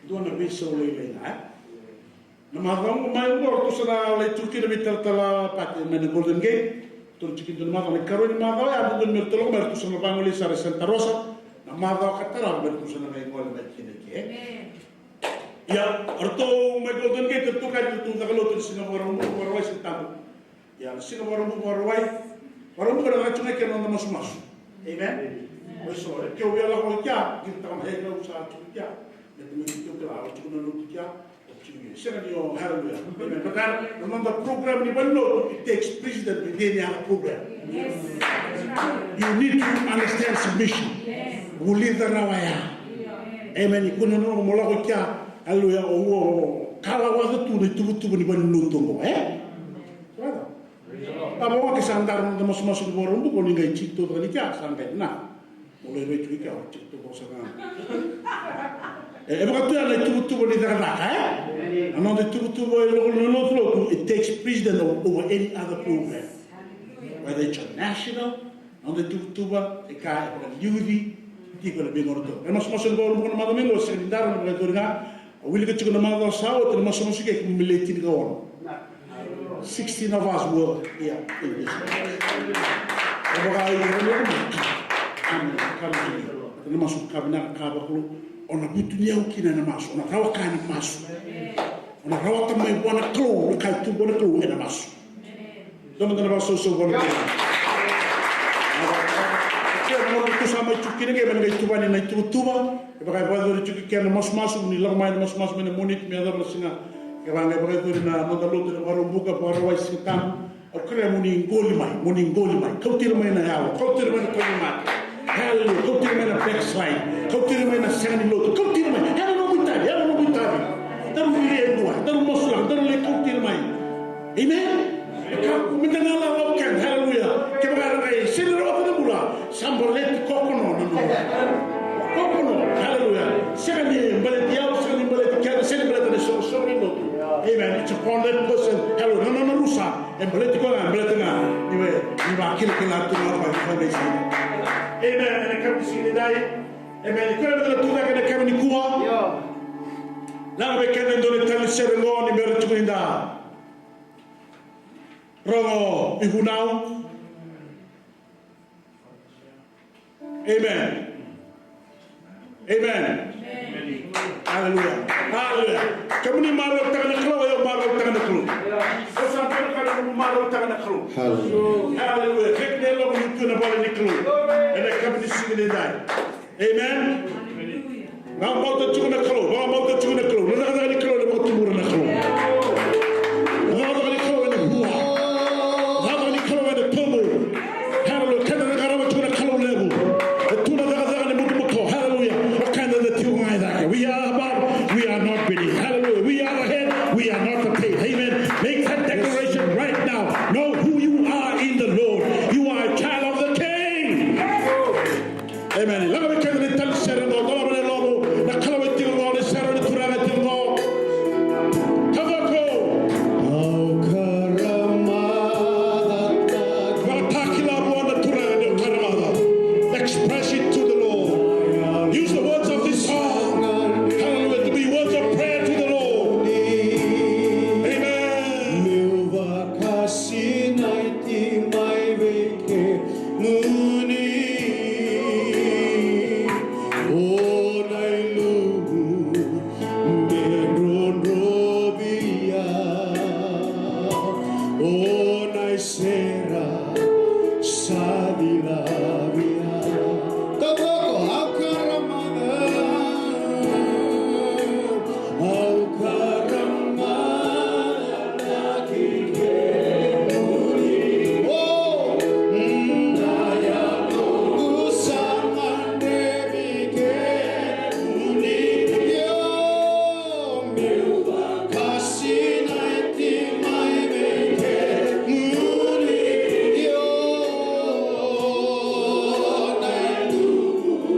Dua na veisau lailai ga, e? Na macawa mai oqo ratou sa na lai tu kina veitalatala party mai na Golden Gate. Ratou na tiko kina na macawa, na ikarua ni macawa ya, ratou na mai ratou lako mai, ratou sa na vagolei sara e Santa Rosa. Na macawa ka tarava me ratou sa na qai gole mai kina ke. Ia, ratou mai Golden Gate, ratou kaya ni ratou caka lotu ena siga Vakaraubuka, Vakarauwai, Siga Tabu. Ia, na siga Vakaraubuka, Vakarauwai. Vakaraubuka na caka tiko ga kina na noda masumasu. Amen. Oi so, e ke o via lako i kea, qiri taka mai, e, au sa tiko i kea. Me tiko i kea, au tiko na lotu i kea, au tiko i kea. Sega ni o, hallelujah. Amen. Baleta na noda program ni valenilotu, it takes precedence with any other program. You need to understand submission. Vulica rawa ya. Amen. Ni kua ni nomu lako i kea, hallelujah, o, o, o kalawaca tu na ituvatuva ni valenilotu oqo, e? Brother. A, vaka ke sa dara na noda masumasu ni Vakaraubuka, o ni qai tiko taucoko ni kea, sa qai na. Mo lai rai tu i kea, o tiko taucoko sara ga. E, e vaka tu ya na ituvatuva ni cakacaka, e? Na noda ituvatuva e loko ni lotulotu, it takes precedence o-, over any other program. Whether it's a national, na noda ituvatuva e ka e vakaliuci tiko ena veigauna taucoko. Ena masumasu ni Vakaraubuka na macawa mai oqo, sega ni dara, na vakayacori ga. Au wilika tiko na macawa sa oti, na masumasu ke, keimami le tinikaono. Sixteen of us were here in this. E vaka, amen. Come to me. Na masu ka vinaka, ka vakalou. O na vutuniyau kina ena masu. O na rawa ka ena masu. O na rawata mai vua na Kalou na ka e tu vua na Kalou ena masu. Dua mada na vakasausau vua na Kalou. Ke na gauna ratou sa mai tu kina qai, me na qai tuvani na ituvatuva. E vaka e vakayacori tiko kina na masumasu, ni lako mai na masumasu mai na Moniti me yacova na siga. Kevaka e vakayacori na noda lotu ena Vakaraubuka, Vakarauwai, Siga Tabu. Au kerea mo ni qoli mai, mo ni qoli mai. Kauti ira mai na yalo, kauti ira mai na tauvimate. Hallelujah. Kauti ira mai na backslide. Kauti ira mai na sega ni lotu. Kauti ira mai. Yalo noqu itavi, yalo noqu itavi. Daru viria e dua, daru masulaka, daru lai kauti ira mai. Amen. E ka, me da na lako keda, hallelujah. Kevaka era qai sega ni rawata na bula, sa baleti kokono na nomu. Kokono, hallelujah. Sega ni baleti au, sega ni baleti keda, sega ni baleta na isoqosoqo ni lotu. Amen. It's upon that person, hallelujah. Na nona rusa, e baleti koya ga, e baleta ga. Ni vei, ni vakilakila tu ga o koya, ni vei. Amen. Ena yakavi ni siga nidai. Amen. Ni koya na tucake ena yakavi nikua. Lako vei keda e dua na tali sere qo ni bera tiko ni da rogo ivunau. Amen. Amen. Hallelujah. Hallelujah. Kemuni marautaka na Kalou, o yau marautaka na Kalou. O sa dua na ka na nomu marautaka na Kalou. Hallelujah. Hallelujah. Vei kemuni e lako ni tu ena vale ni Kalou. Ena yakavi ni siga nidai. Amen. Vakabauta tiko na Kalou, vakabauta tiko na Kalou. Na cakacaka ni Kalou ena vakatubura na Kalou. Na cakacaka ni Kalou ena vua. Na cakacaka ni Kalou ena tubu. Hallelujah. Keda na qarava tiko na Kalou levu. E tu na cakacaka ni butobuto. Hallelujah. O keda eda tiko ga e cake. We are above, we are not beneath. Hallelujah. We are the head, we are not the tail. Amen. Make that declaration right now. Know who you are in the Lord. You are a child of the King. Amen. Lako vei keda na tali sere qo, dolava na yalomu, na Kalou e tiko qo, na sere ni Turaga e tiko qo. Ka vaka. Au karamaca. Vakatakila vua na Turaga ni o karamaca. Express it to the Lord. Use the words of this song. Hallelujah. To be words of Taucoko, au karamaca, au karamaca ki kemuni. O, na yaloqu sa gadrevi kemuni. Io, meu vakasinaiti mai vei kemuni. Io, na yaloqu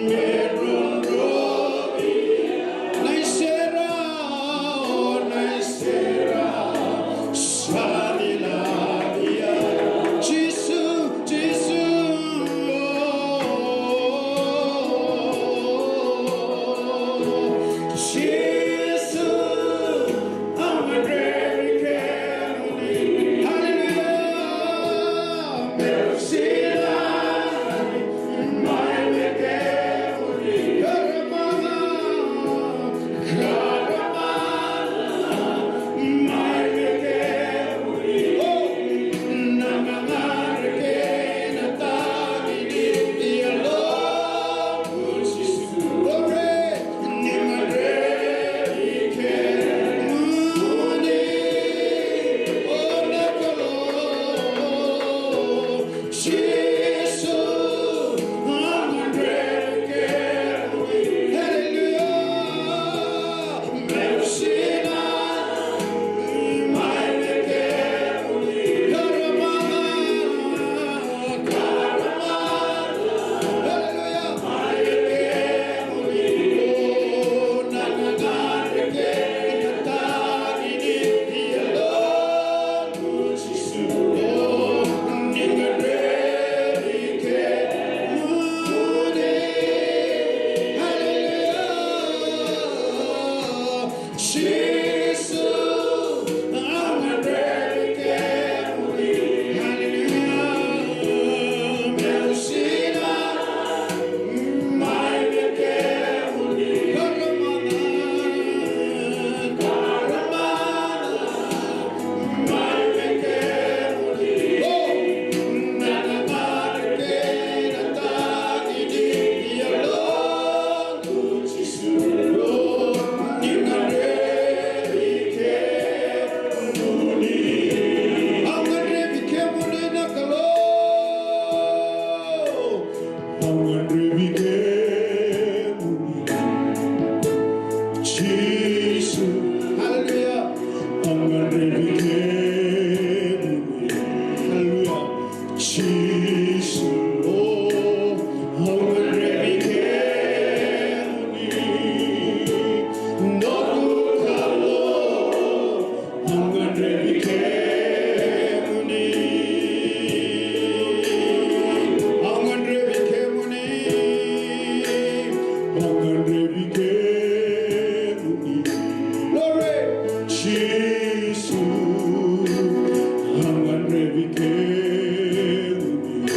me drodrovi. Na isera, o na isera sa cilavi au. Jisu, Jisu. Jisu, au gadrevi kemuni. Haleluya. Meu sinai mai vei kemuni. Karamaca, karamaca mai vei kemuni. O, na gagadre kei na tagi ni yaloqu, Jisu. Ni gadrevi kemuni, o na Kalou. Jisu, au gadrevi kemuni. Haleluya. Meu sinai mai vei kemuni. Karamaca, karamaca. Haleluya. Jisu, au gadrevi kemuni. Haleluya. Meu sinai mai vei kemuni. Karamaca, karamaca mai vei kemuni. O, na gagadre kei na tagi ni yaloqu. Au gadrevi kemuni na Kalou. Au gadrevi kemuni. Jisu. Haleluya. Au gadrevi kemuni. Haleluya. Jisu, o, au gadrevi kemuni, noqu Kalou, au gadrevi kemuni, au gadrevi kemuni, au gadrevi kemuni. Glory. Jisu, au gadrevi kemuni.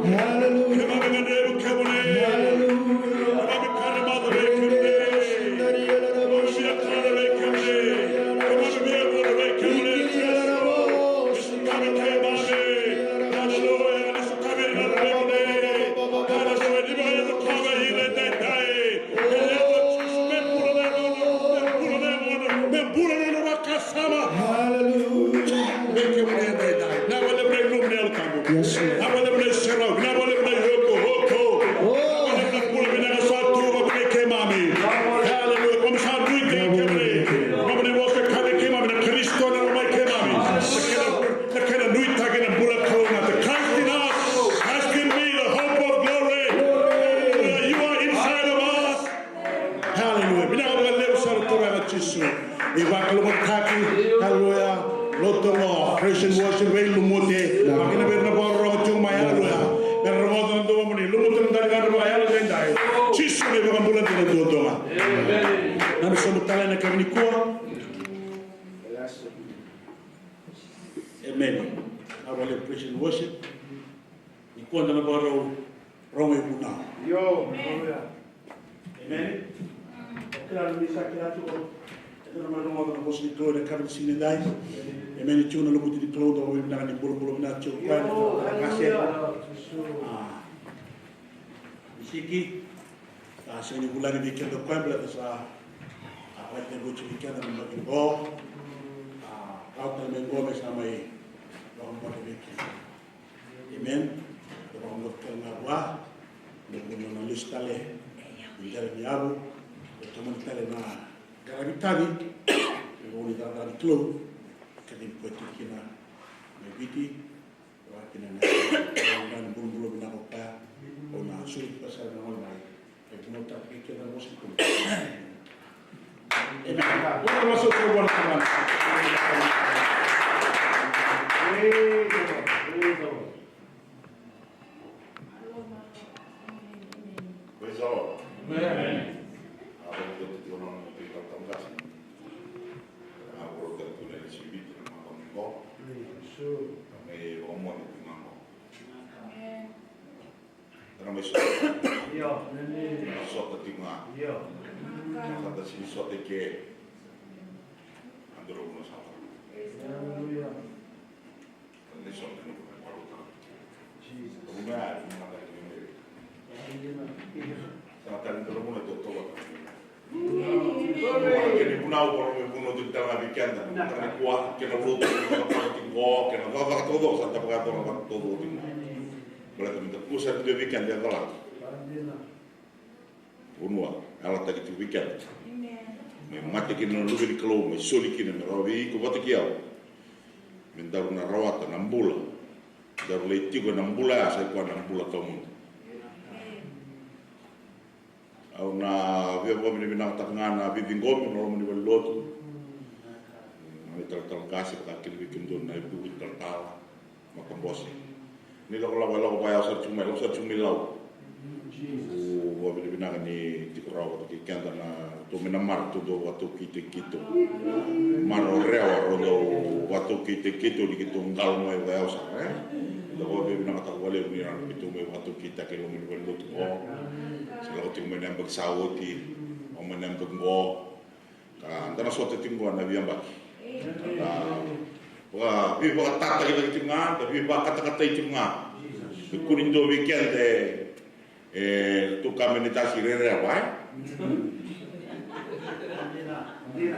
Hallelujah. Keimami gadrevi kemuni. Hallelujah. Keimami kare maca vei kemuni. Keimami via kare vei kemuni. Keimami via kare vei kemuni. Ni sotavi keimami. Hallelujah. Ni sotavi na vei kemuni. Hallelujah. Ni via kare vei kemuni. Hallelujah. Vinaka vakalevu na ilumu ni Yalo Tabu. Yes, Lord. Vinaka vakalevu na iserau. Vinaka vakalevu na ioko, oko. Oh. Vinaka vakalevu na bula vinaka sa tu vata kei keimami. Hallelujah. Keimami sa nuitaki kemuni. Keimami na vosa kece keimami na Karisito na lomai keimami. Na kena, na kena nuitaki na bula kauta. The Christ in us, Christ in me, the hope of glory. Hallelujah. You are inside of us. Hallelujah. Vinaka vakalevu sara Turaga Jisu. Ni vakalougatataki. Hallelujah. Lotu qo, praise and worship, veilumuti. Kina vei ira na vakarorogo tiko mai, hallelujah. Vei ira na vakarorogo tiko mai, lumuti na daligana vakayalo edaidai. Jisu na iVakabula dina duadua ga. Amen. Na sobu tale na kena nikua. Amen. Vinaka vakalevu praise and worship. Nikua da na vakarau rogo ivunau. Io. Amen. O kila ni sa kila tiko. Eda na mai rogoca na vosa ni Kalou ena yakavi ni siga nidai. Amen. Tiko na lumuti ni Kalou, da vakavinavinaka ni bulabula vinaka tiko o koya na kase. A, Misiki. A, sega ni vulagi vei keda o koya baleta sa, a, vakatekivu tiko vei keda na maki qo. A, rawa tale mai qo me sa mai vakabauta vei keda. Amen. Tou vakamoce tale ga vua. Tou vakamoce na lesu tale. Ni dela ni yavu. Tou tomani tale na qaravi tavi. Tou vakamoce tale ga ni Kalou. Ka ni koya tu kina mai Viti. Vaka kina na, na bulabula vinaka o koya. Au na soli tu sara na gone mai. E vunau tale vei keda na vosa ni Kalou. Amen. Ora maso ko wana tamana. Praise the Lord. Praise the Lord. Amen. A, vou ter que tornar um bocadinho para trás. A, vou ter que tornar esse vídeo, não vamos embora. Isso. Também vamos embora. Amen. Era mai sota. Io, amen. Era sota tiko ga. Io. Era sota tiko ga. Era sota tiko ga. Aleluia. Era sota tiko ga. Jesus. Era sota tiko ga. Era sota tiko ga. Kena ivunau, Kalou me vunau tiko tale ga vei keda. Kena kua, kena lotu, kena vakatiko, kena vakatoko, sa da vakatoko, vakatoko tiko. Baleta me da kua sara tiko vei keda e calata. Vanua e yalataki tiko vei keda. Mai mate kina na Luve ni Kalou, mai soli kina me rawa vei iko vata kei au me daru na rawata na bula. Daru lai tiko ena bula ya, sa i koya na bula tawamudu. Au na via vakavinavinakataka ga na veiciqomi na loma ni valenilotu. Na italatala qase, vakakina vei kemudou na ivukevuke ni talatala Makabose. Ni lakolako, e lako vakayalo sara tiko mai, lako sara tiko mai Lau. Au vakavinavinaka ni tiko rawa vata kei keda na, ratou mai na marama, ratou dau vakataukeitaki keitou. Marama o Rewa, ratou dau vakataukeitaki keitou ni keitou qalo mai vakayalo sara, e? Au vakavinavinakataka vakalevu ni ratou mai vakataukeitaki e loma ni valenilotu qo. Se lako tiko mai na yabaki sa oti, lako mai na yabaki qo. Ka da na sota tiko qo na veiyabaki. Da vaka, veivakatataki tiko ga, da veivakatakatai tiko ga. Me kua ni dua vei keda e, e tukuna me ni tasi rereva, e?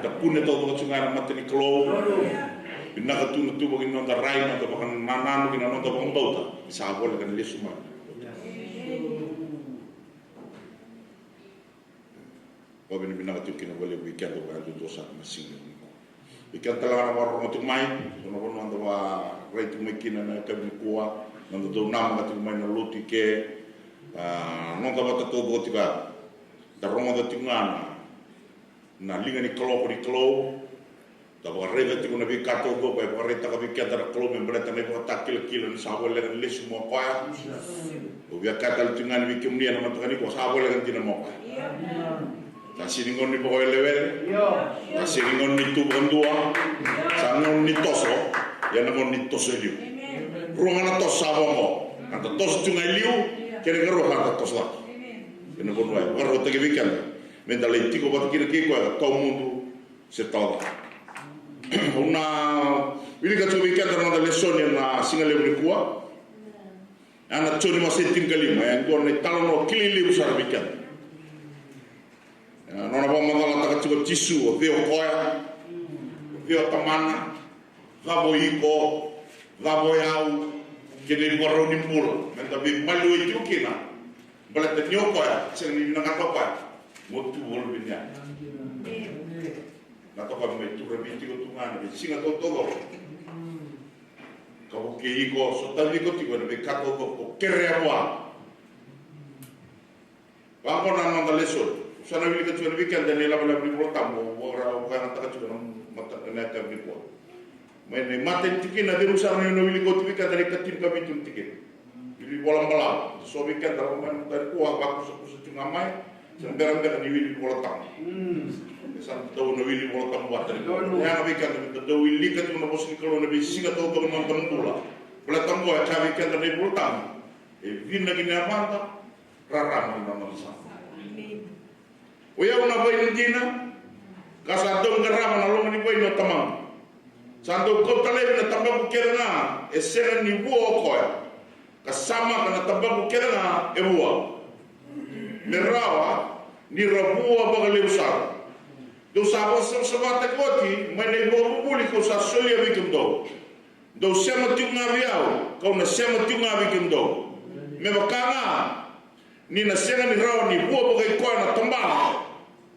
Da kune taucoko tiko ga ena mata ni Kalou. Vinaka tu na tuvaki ni noda rai, noda vakanananu kei na noda vakabauta. Sa voleka ni lesu mai. Vakavinavinaka tiko kina vakalevu vei keda vakayadudua sara na siga nikua. Vei keda tale ga na vakarorogo tiko mai, so na vanua da vakarai tiko mai kina na yakavi nikua, na noda dau namaka tiko mai na lotu i ke, a, noda vata taucoko tiko ya. Da rogoca tiko ga na, na liga ni kaloko ni Kalou, da vakaraica tiko na veika taucoko e vakaraitaka vei keda na Kalou me baleta na ivakatakilakila ni sa voleka ni lesu mai o koya. Au via kaya tale tiko ga yani vei kemuni ena mataka nikua, sa voleka dina mai o koya. Sa sega ni gauna ni vakawelewele. Sa sega ni gauna ni tu vakadua. Sa gauna ni toso. Ia na gauna ni toso e liu. Rua ga na toso sa vo oqo. Eda toso tu ga e liu, kena ikarua eda toso cake. Ena vanua e vakarautaki vei keda me da lai tiko vata kina kei koya, ka tawamudu se tawa cake. Au na wilika tiko vei keda na noda lesoni ena siga levu nikua. Ena Joni wase tinikalima, e dua na italanoa kilai levu sara vei keda. E, nona vakamacalataka tiko o Jisu, o cei o koya, o cei o tamana, cava o iko, cava o yau, kei na ivakarau ni bula me da veimaliwai tiko kina. Baleta ni o koya, sega ni vinakata o koya mo tu valuvalu yani. Vinakata o koya me turavi tiko tu ga ena veisiga taucoko, ka vukei iko, sotavi iko tiko ena veika taucoko o kerea vua. Vaqo na noda lesoni. Au sa na wilika tiko yani vei keda na ilavelave ni Vola Tabu, au vakarautaka tiko ena mata, ena yakavi nikua. Mai na imatai ni tikina, cegu sara niu na wilika oti vei keda na ikatinikavitu ni tikina. Wili vola balavu. So vei keda lako mai na mataka nikua, vakusakusa tiko ga mai. Sa berabera ni wili Vola Tabu. E sa dau na wili Vola Tabu vata nikua. Yaga vei keda me da dau wilika tiko na vosa ni Kalou ena veisiga taucoko ni noda bula. Baleta oqo e kaya vei keda na iVola Tabu. E vinaka na yavada, rarama na nona sala. O yau na vaini dina, ka sa dau qarava na loma ni vaini o Tamaqu. Sa dau kauta laivi na tabaqu kece ga e sega ni vua o koya, ka samaka na tabaqu kece ga e vua, me rawa ni ra vua vakalevu sara. Dou sa vakasavasavataki oti mai na ivakavuvuli kau sa solia vei kemudou. Dou sema tiko ga vei au, kau na sema tiko ga vei kemudou. Me vaka ga ni na sega ni rawa ni vua vakai koya na tabana,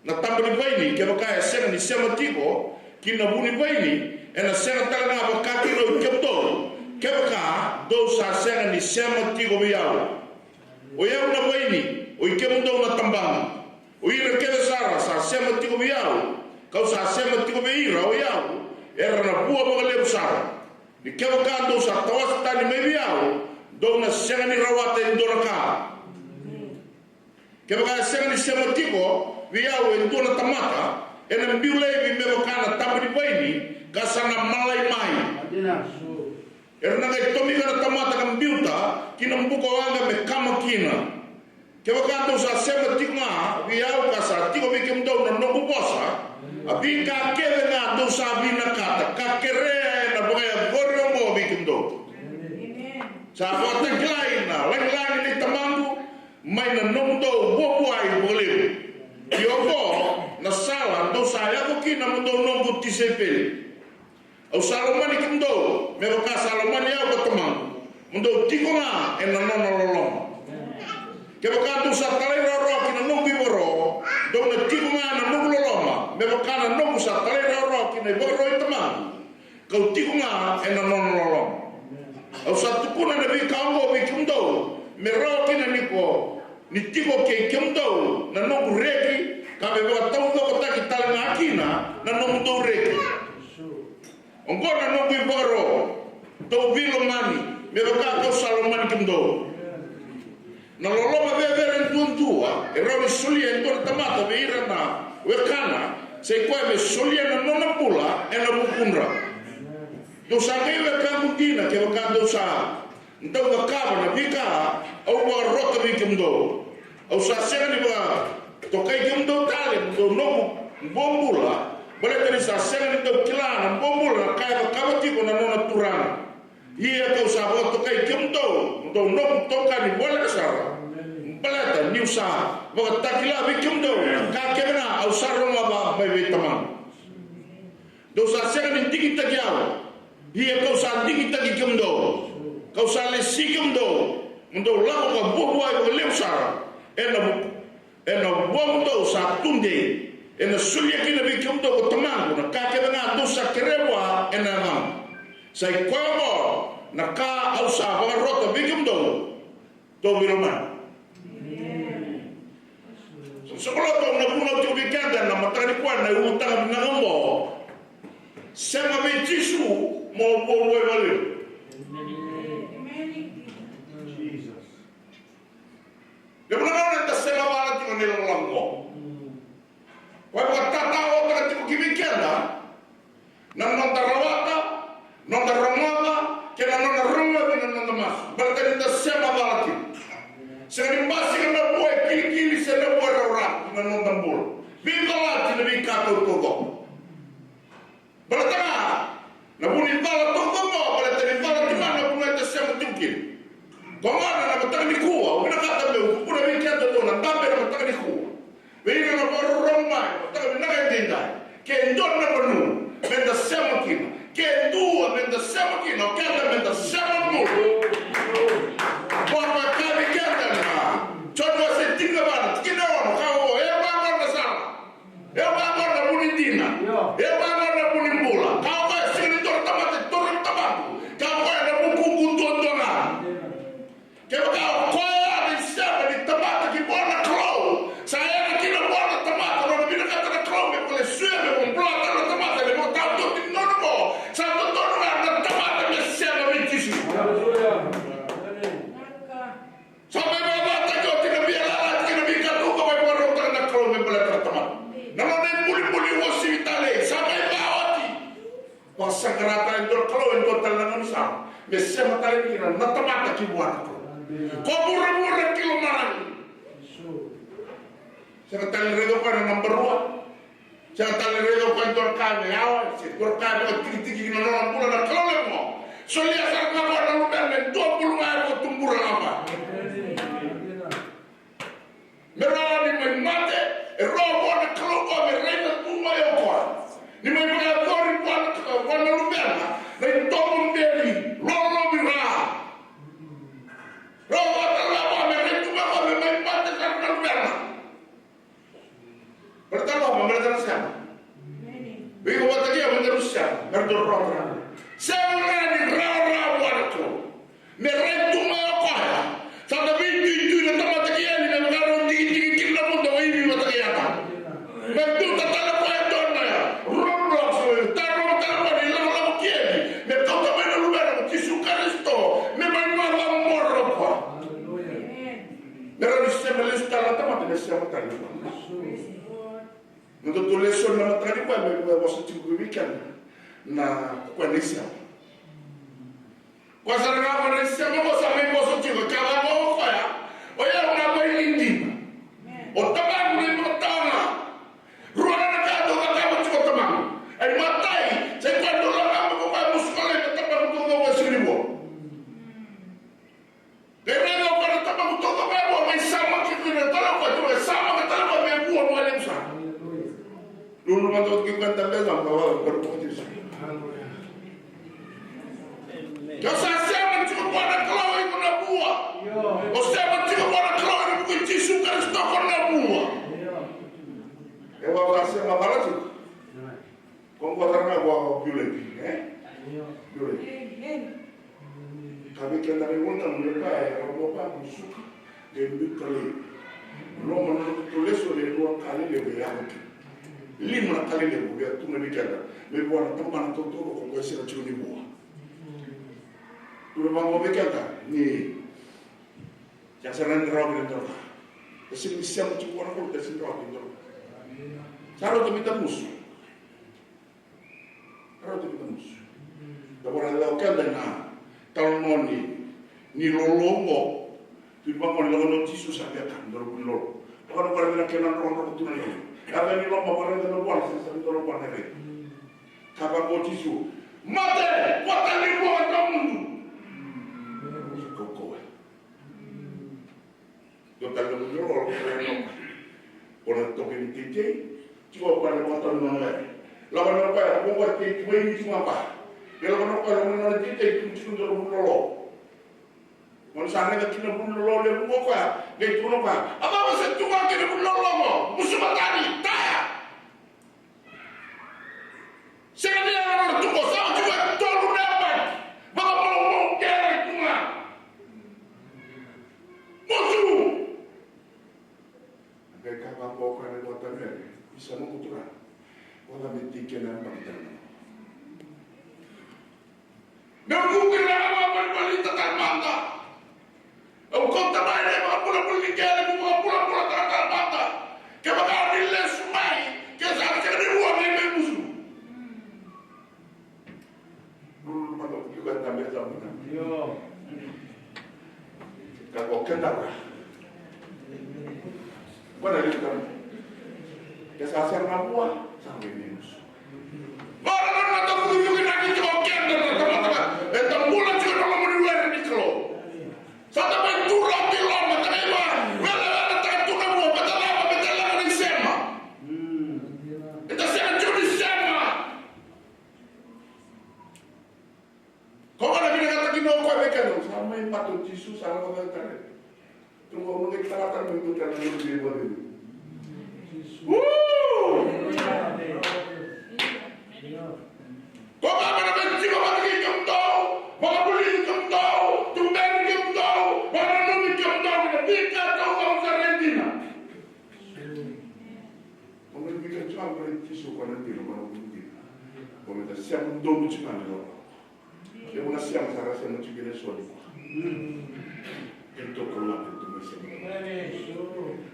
na taba ni vaini, kevaka e sega ni sema tiko ki na vu ni vaini, ena sega tale ga vakakina o kemudou, kevaka dou sa sega ni sema tiko vei au. O yau na vaini, o i kemudou na tabana. O ira kece sara sa sema tiko vei au, kau sa sema tiko vei ira, o yau, era na vua vakalevu sara. Ni kevaka dou sa tawase tani mai vei au, dou na sega ni rawata e dua na ka. Kevaka e sega ni sema tiko vei au e dua na tamata, ena biu laivi me vaka na taba ni vaini, ka sa na malai mai. Era na qai tomika na tamata ka biuta ki na bukawaqa me kama kina. Kevaka dou sa sema tiko ga vei au ka sa tiko vei kemudou na noqu vosa, a veika kece ga dou sa vinakata ka kerea ena vakayacori oqo vei kemudou. Sa vakatakilai na lagilagi nei Tamaqu mai na nomudou vuavuai vakalevu. Ia oqo na sala dou sa yaco kina mo dou noqu tisaipeli. Au sa lomani kemudou me vaka sa lomani au ko Tamaqu. Mo dou tiko ga ena nona loloma. Kevaka dou sa talairawarawa ki na noqu ivakaro, dou na tiko ga ena noqu loloma, me vaka na noqu sa talairawarawa ki na ivakaro i Tamaqu, kau tiko ga ena nona loloma. Au sa tukuna na veika oqo vei kemudou me rawa kina ni ko ni tiko kei kemudou na noqu reki, ka me vakataucokotaki tale ga kina na nomudou reki. Oqo na noqu ivakaro, dou veilomani me vaka kau sa lomani kemudou. Na loloma vevere duadua e rawa ni solia e dua na tamata vei ira na wekana, sa i koya me solia na nona bula ena vukudra. Dou sa qai wekaqu dina kevaka dou sa dau cakava na veika au vakarota vei kemudou. Au sa sega ni vakatokai kemudou tale mo dou noqu bobula, baleta ni sa sega ni dau kila na bobula na ka e cakava tiko na nona turaga. Ia kau sa vakatokai kemudou mo dou noqu tokani voleka sara, baleta niu sa vakatakila vei kemudou na ka kece ga au sa rogoca mai vei Tamaqu. Dou sa sega ni digitaki au, ia kau sa digitaki kemudou. Kau sa lesi kemudou mo dou lako ka vuavuai vakalevu sara. Ena vu, ena vuamudou sa tudei, ena solia kina vei kemudou ko Tamaqu na ka kece ga dou sa kerea vua ena yacaqu. Sa i koya oqo na ka au sa vakarota vei kemudou. Dou veilomani. Soqo lotu, au na vunau tiko vei keda na mataka nikua na ulutaga vinaka oqo. Sema vei Jisu mo vuavuai vakalevu. Levu na gauna eda sega wale tiko na ilakolako oqo. Koya e vakatatao tiko ki vei keda na noda rawata, noda rogoca, kei na nona rogoci na noda masu. Baleta ni da sema Sega ni basika na vua e kilikili se na vua e rawarawa ki na noda bula. Veivalati na veika taucoko. Baleta ga na vu ni cala taucoko, baleta ni cala tiko ga na vanua eda sema tiko kina. Koya gona na mataka nikua, au vinakata meu vukuna vei keda dua na dabe na mataka nikua. Vei ira na vakarorogo mai, mataka vinaka edaidai. Ke dua na vanua meda sema kina, ke dua meda sema kina, o keda meda sema bula. Koya ka vei keda na Joni wase tinikava, tikina e ono, ka o, e vaqo na sala. E vaqo na vu ni dina. E vaqo na vu ni bula. Ka o koya sega ni dua na tamata e taura na tamata. Ka o koya na vukuqu duadua ga. Kevaka o koya na isema ni tamata ki vua na Kalou, sa yaga kina vua na tamata, nona vinakata na Kalou me valesuya, me vakabula tale na tamata, me vakataotioti ni nona vo. Sa dodonu ga na tamata me sema vei Jisu. Sa mai vakacacataki oti na veiyalayalati kei na veika taucoko e vakarautaka na Kalou me baleta na tamata. Na nona ibulibuli uasivi talei sa mai va oti. Vakasaqara tale e dua na Kalou e dua tale na gaunisala me sema tale kina na tamata ki vua na Kalou. Ko vuravura ki lomalagi. Sega tale ni raica o koya na naba rua. Sega tale ni raica o koya e dua na ka me yawa se dua na ka me vakatikitiki ki na nona bula na Kalou levu. Solia sara ga o koya na luvena e dua bulu ga e vakatubura ga vua. Me rawa ni mai mate, e rawa vua na Kalou koya me raica tu mai o koya. Ni mai vakayacori vua na Kalou, vua na luvena na idomo beri, lolovi ra. Rawa vua na Kalou me raica tu mai o koya me mai mate sara na luvena. Baleta na loma, baleta na sema. Vei iko vata kei au, baleta na sema. Baleta na rawarawa. Sega ni rawarawa vua na Kalou. Me rai tu mai o koya. Sa na veituitui na tamata ki eli me vakarau digidigi kina na vuta o Ivi vata kei Atama. Me biuta tale o koya e dua na roadblocks, me tarova tale o koya na ilakolako ki eli. Me kauta mai na Luvena ko Jisu Karisito. Me mai vakacabora o koya. Me rawa ni sema lesu tale na tamata, me sema tale na tamata. Na nodatou lesoni na mataka nikua me vosa tiko vei keda na koya na isema. Koya sara ga koya na isema qo sa mai vosa tiko, ka vaqo o koya. O yau na vaini dina. O tamaqu na ivakatawa ga. Rua ga na ka dau cakava tiko o tamaqu. Ai matai, sa i koya dau lako mai ko koya musu koloi na tamaqu dau cakava sega ni vua. Qai raica o koya na tamaqu taucoko e vua, mai samaki kina tale o koya, tu mai samaka tale o koya me vua vakalevu sara. Lulu mada oti kei koya na dabe e cava, ka vaka o koya na vakatiri sara. Ke o sa sema tiko vua na Kalou, iko na vua. O sema tiko vua na Kalou ena vuku i Jisu Karisito, ko na vua. E vaka sa sema cala tiko. Ko qo tara ga vua o Piulaipi, e? Piulaipi. Ka vei keda na iVolatabu, me vaka e rau vua vaqo suka, qai biuta laivi. Loma na nodatou lesoni e dua ka lelevu e yaco kina. Lima na ka lelevu e tu mai vei keda. Me vua na tabana taucoko ko koya sega tiko ni vua. Tu mai vaqo vei keda ni sega sara ni rawa kina dua na ka. E sega ni sema tiko vua na Kalou, e sega ni rawa kina dua na ka. Sa rauta me da musu. Rauta me da musu. Da vara lewa keda na talanoa ni, ni lolo oqo. Tu ni vaqo ni lako na o Jisu sa via ka, ni lolo, ni lolo. Lako na vara na kena drokadroka tu na lolo. Yaca ni loma vara na vua na sesa ni lolo vua na rei. Ka vaqo o Jisu. Mate, vata ni vua ka mudu. Sa kaukaua. Dua tale na vulilolo, lako na koya. Ko na toka ni teitei, tiko o koya na vakatau ni nona yaya. Lako na koya, ko koya teitei, tiko mai ni tiko ga koya. Ia lako na koya, lako na nona teitei, tiko tiko dua na vulilolo. Mona sa raica kina na vulilolo levu ko koya, qai tukuna o koya. A cava se tu ga kina vulilolo qo, musu matani, taya. Sega ni yaga nona tu qo, sa oti qo e tolu na yabaki. Vakamaumau kere tu ga. Musu. A qai kaya vaqo o koya na vua Tanieli, isa noqu turaga. Koya me tei kina na yabaki tale ga. Meu vuki rawa vakamalita tale mada. Au kauta mai na ivakabulabula ni qele, meu vakabulabulataka tale mada. Kevaka ni lesu mai, ke sa sega ni vua, me mai musu. Lululu mada, au vuki koya, tabe, tabe, tabe. Io. Ka ko keda ra. Koya na levu tale. Ke sa sega na vua, sa qai ni musu. Ora na nona tavuki, tavuki na ki tiko keda na tamata. E tabula tiko na loma ni were ni Kalou. Sa ta mai tura oti loma, ta mai va, wele, wele, ta tu na vua, me ta lava, me ta lava ni sema. E ta sega tiko ni sema. Ko koya na vinakata kina o koya vei keda, sa mai mate o Jisu, sa lako cake tale. Tu qo, au na qai tala tale mai tu tale na noqu veivaleni. Woo! Ko koya na mai tiko vata kei kemudou, vakavulici kemudou, tuberi kemudou, vakananumi kemudou, na veika dou sa rai dina. Ko na veika dou sa rai dina, ko na dina, ko na dina. Ko me da sema donu tiko na lolo. Ke vuna sema sara sema tiko kina e so ni koya. Keitou Kalou, keitou mai sema.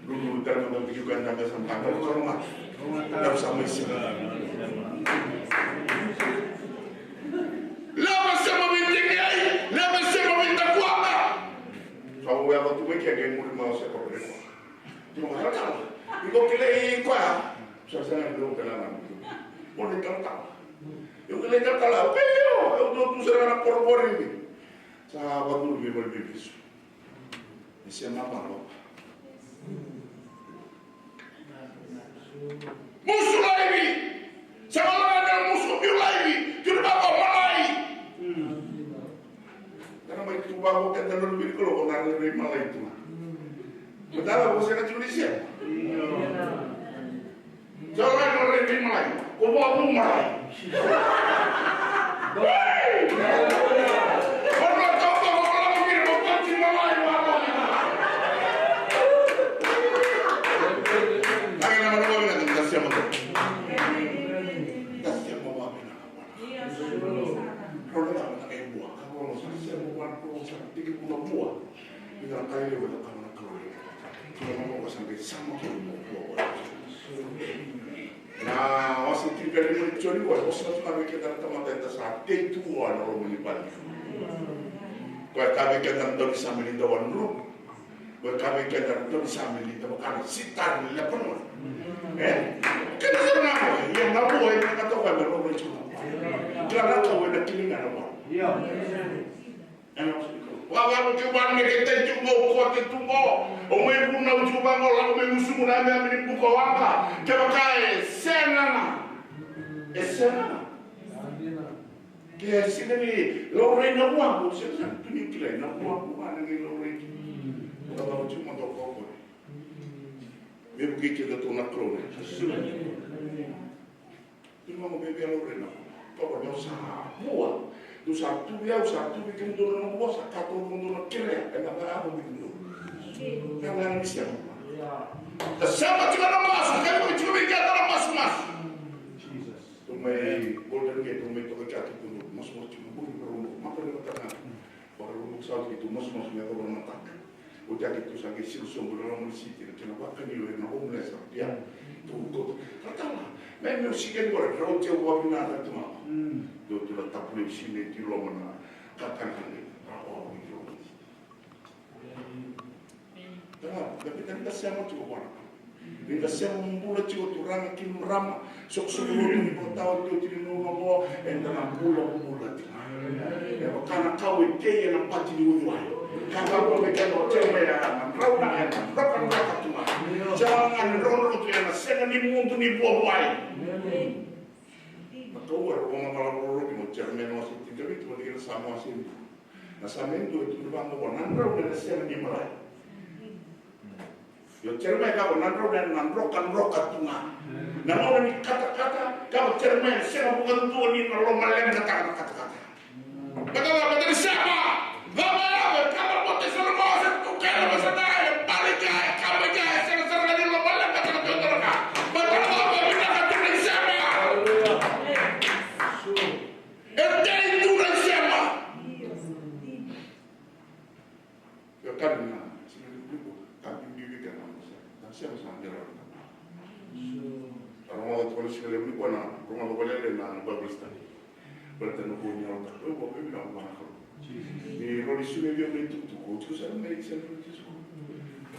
Lululu tale na tiki koya na mesa na tata soma. Dou sa mai sema. Leva sema vei tiki ai, leva sema vei takuaka. Sa vou yava tu mai ke ke muri mau se pa pre. Tiko mai talatala. Iko kilai koya. Sa sega ni dou kila na. Mo ni talatala. Iko kilai talatala. Au kei io. Au dou tu sara na korokori ni. Sa vakuru me vali me visu. Ni se mama lo. Musu laivi. Sa vala na musu biu laivi. Kiri bako malai. Kana mai tu vavo keda na luviri kolo ko na rairai malai tu. Matala ko sega tiko ni sema. Sa lai na rairai malai. Ko vavo malai. Hey! Ko na tau tau ko lavo kiri ko kati malai vavo. Ai na mana ko na sema. Na sema vavo na. Rau na cava na kai bua, ka rau sa sema vua, rau sa tiki vua vua. Ina na kai levu na kama na Kalou. Kila na vua sa qai sama kina vua vua. Na wase tinikalima ni Joni, vua, vosa tu na vei keda na tamata eda sa tei tu vua na loma ni vale. Koya ka vei keda na dau ni same ni dau a dru. Koya ka vei keda na dau ni same ni dau kana sitani ni Lepanoni. E? Kena sara na vua, ia na vua, ia na toka me loma ni suma. Kila na kau ena kiliga na vua. Ena vua. Vua vua tu vua me ke tei tu vua kote tu vua. O mai vunau tu vua, o lako mai musumu na me amini buka waka. Kevaka e sega na. E sega na. Ke sega ni laurai na vua, mo sega sara tu ni kilai na vua, vua na qai laurai. Vua vua tu mada o koya. Me vukei keda tu na Kalou. Ni mama me via laurai na vua. Toka me sa vua. Dou sa tuvi au, sa tuvi kemudou na noqu vosa, ka toka mo dou na kerea, ena ka amo me kemudou. Ka na ni sema. Ka sema tiko na masu, ka tiko vei keda na masu masu. Tou mai Golden Gate, tou mai toka i kea keitou masu masu tiko na bogi vakarau, mata ni mataka. Vakarau sa oti keitou masu masu me yacova na mataka. Oti ya keitou sa qai siro sobu na loma ni siti, na kena vakani o ira na homeless, a pia. Tou kauta, talatala, me, meu sika ni qori, rauti au vakavinaka tu mama. Dou tu na tapu levu sinai tu i loma na kakana. Rau au i loma ni siti. Tala, da vita ni da sema tiko vua na Kalou. Ni da sema mo bula tiko turaga kei marama, soqosoqo lotu ni vakatawa, iotioti ni nomu oqo, eda na bula bula tiko. E vaka na kau e tei ena pati ni uciwai. Ka kau me kena o Jeremaia, na drau na, ena drokadroka tu ga. Sega ga na drokadroka tu, ena sega ni mudu ni vuavuai. Na kau era vagalavala roroki o Jeremaia na wase tinikavitu, vata kei na Same wase e dua. Na Same e dua e tukuna vaqo, na drau na sega ni malai. Io Jeremaia ka qo na drau na drokadroka tu ga. Na gauna ni katakata ka qo Jeremaia sega vakadua ni na lomaleqataka na katakata. Beta la beta ni sema. Cava e yaco e kama bote sa na mawasa tu kena masa na e pali ka e kama ka e sega sara ga ni lomaleqataka tu e toroka. Beta la beta vinaka tu ni sema. E tei tu na sema. Io, ka ni na, sega ni vuli vua, ka ni vuli vika na masa. Na sega sa ni ra na. Rogoca toka na siga levu ni kua na, rogoca toka lele na Bible study. Baleta na vua ni Yalo Tabu, e vua vei na vua na Kalou. Ni rau ni sega ni via mai tukutuku, o tiko sa mai sega ni tukutuku.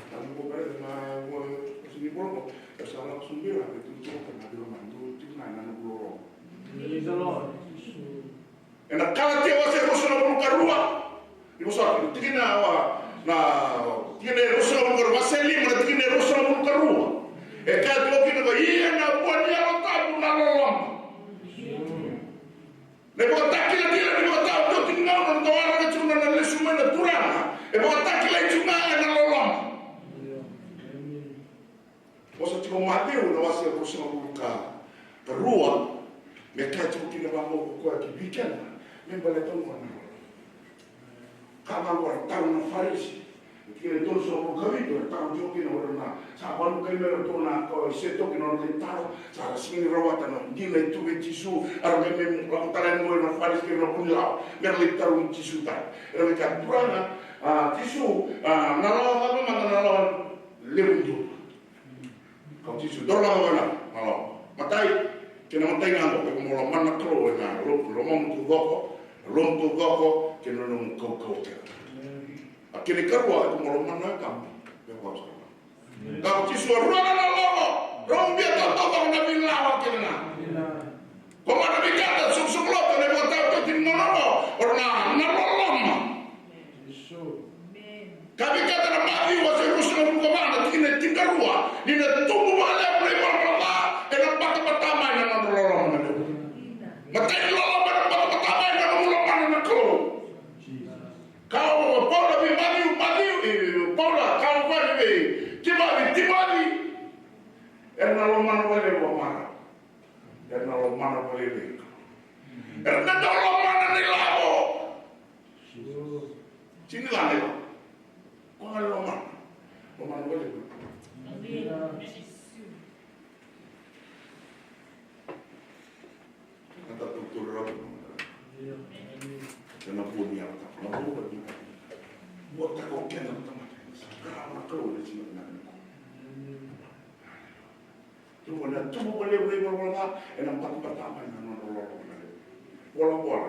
Ka ni vua baleta na vua, Loloma, e sa lako sobu i ra me tu tu ka na vila mai dou tiko na ena noqu loloma. Praise the Lord. Ena Kalatia wase ruasagavulu ka rua. Ni vosota, na tikina wa, na tikina e ruasagavulu ka rua, wase lima, na tikina e ruasagavulu ka rua. E kaya tiko kina ko ia na vua ni Yalo Tabu na loloma. Na ivakatakilakila ni vakataotioti ni gauna, na tou waraka tiko na lesu mai na Turaga. E vakatakilai tiko ga ena loloma. Vosa tiko Maciu na wase ruasagavulu ka rua, me kaya tiko kina vaqo ko koya ki vei keda, me baleta gona. Ka vaqo era taro na Farisi. Kina e tolusagavulu ka vitu, era taro tiko kina o ira na, sa vanukai mai o iratou na kawa i seto kina nodra itaro, sa ra sega ni rawata na dina e tu vei Jisu, era qai mai lako tale yani qo ira na Farisi kei ira na vunilawa, me ra lai tarogi Jisu tale. Era qai kaya, Turaga, a, Jisu, a, na lawa cava mada na lawa levu duadua? Kaya o Jisu, dou rogoca na lawa. Matai, kena matai ga qo, iko mo lomana na Kalou ena lo-, lomamu taucoko, lomamu taucoko, kei na nomu kaukauwa kece. A kena ikarua, iko mo lomana na wekamu me vaka sara. Kaya o Jisu, e rua ga na lawa, rau via taucoko na veilawa kece ga. Ko mada vei keda soqosoqo lotu, na ivakataotioti ni gauna qo, o na, na loloma. Ka vei keda na Maciu wase ruasagavulu ka va na tikina e tinikarua, ni na tubu vakalevu na ivalavala ca ena batabata mai na nodra loloma na levu. Matai ni loloma ena batabata mai na nomu lomana na Kalou. Kaya o Paula vei Maciu, Maciu, e, Paula, kaya o koya vei Timoci, Timoci, ena lomana vakalevu o marama. Ena lomana vakalevu. Ena dau lomana na ilavo. Sini la na ilavo. Ko ga lomana. Lomana vakalevu. Amen. Na tatou toro rawa. Ena vua ni Yalo Tabu. Na vua ni Yalo Tabu. Vua tabu kena tamata. Sa qarava na Kalou ena siga vinaka nikua. Tubu na, tubu vakalevu na ivalavala ca, ena batabata mai na nodra loloma na levu. Volavola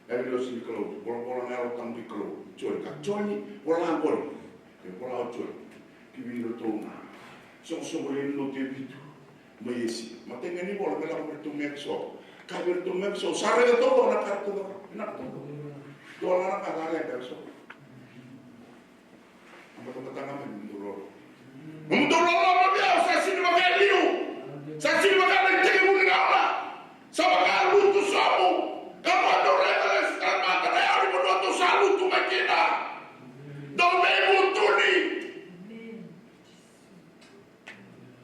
na Agilosi ni Kalou, volavola na Yalo Tabu ni Kalou. Joni, ka Joni, vola qori. E vola o Joni. Ki vei iratou na soqosoqo lewe ni lotu e vitu mai Esia. Matai ga ni vola me lako vei iratou mai Ekisoto. Ka vei iratou mai Ekisoto, sa raica taucoko na ka eratou cakava. Vinaka taucoko. Dua ga na ka sa raica Ekisoto. Batabata ga mai na nomudou loloma. Nomudou loloma vei au sa sini vaka e liu. Sa sini vaka na itekivu ni gauna. Sa vaka lutu sobu. Ka vakadou raica lesu tale mada na yau ni vanua dou sa lutu mai kina. Dou veivutuni.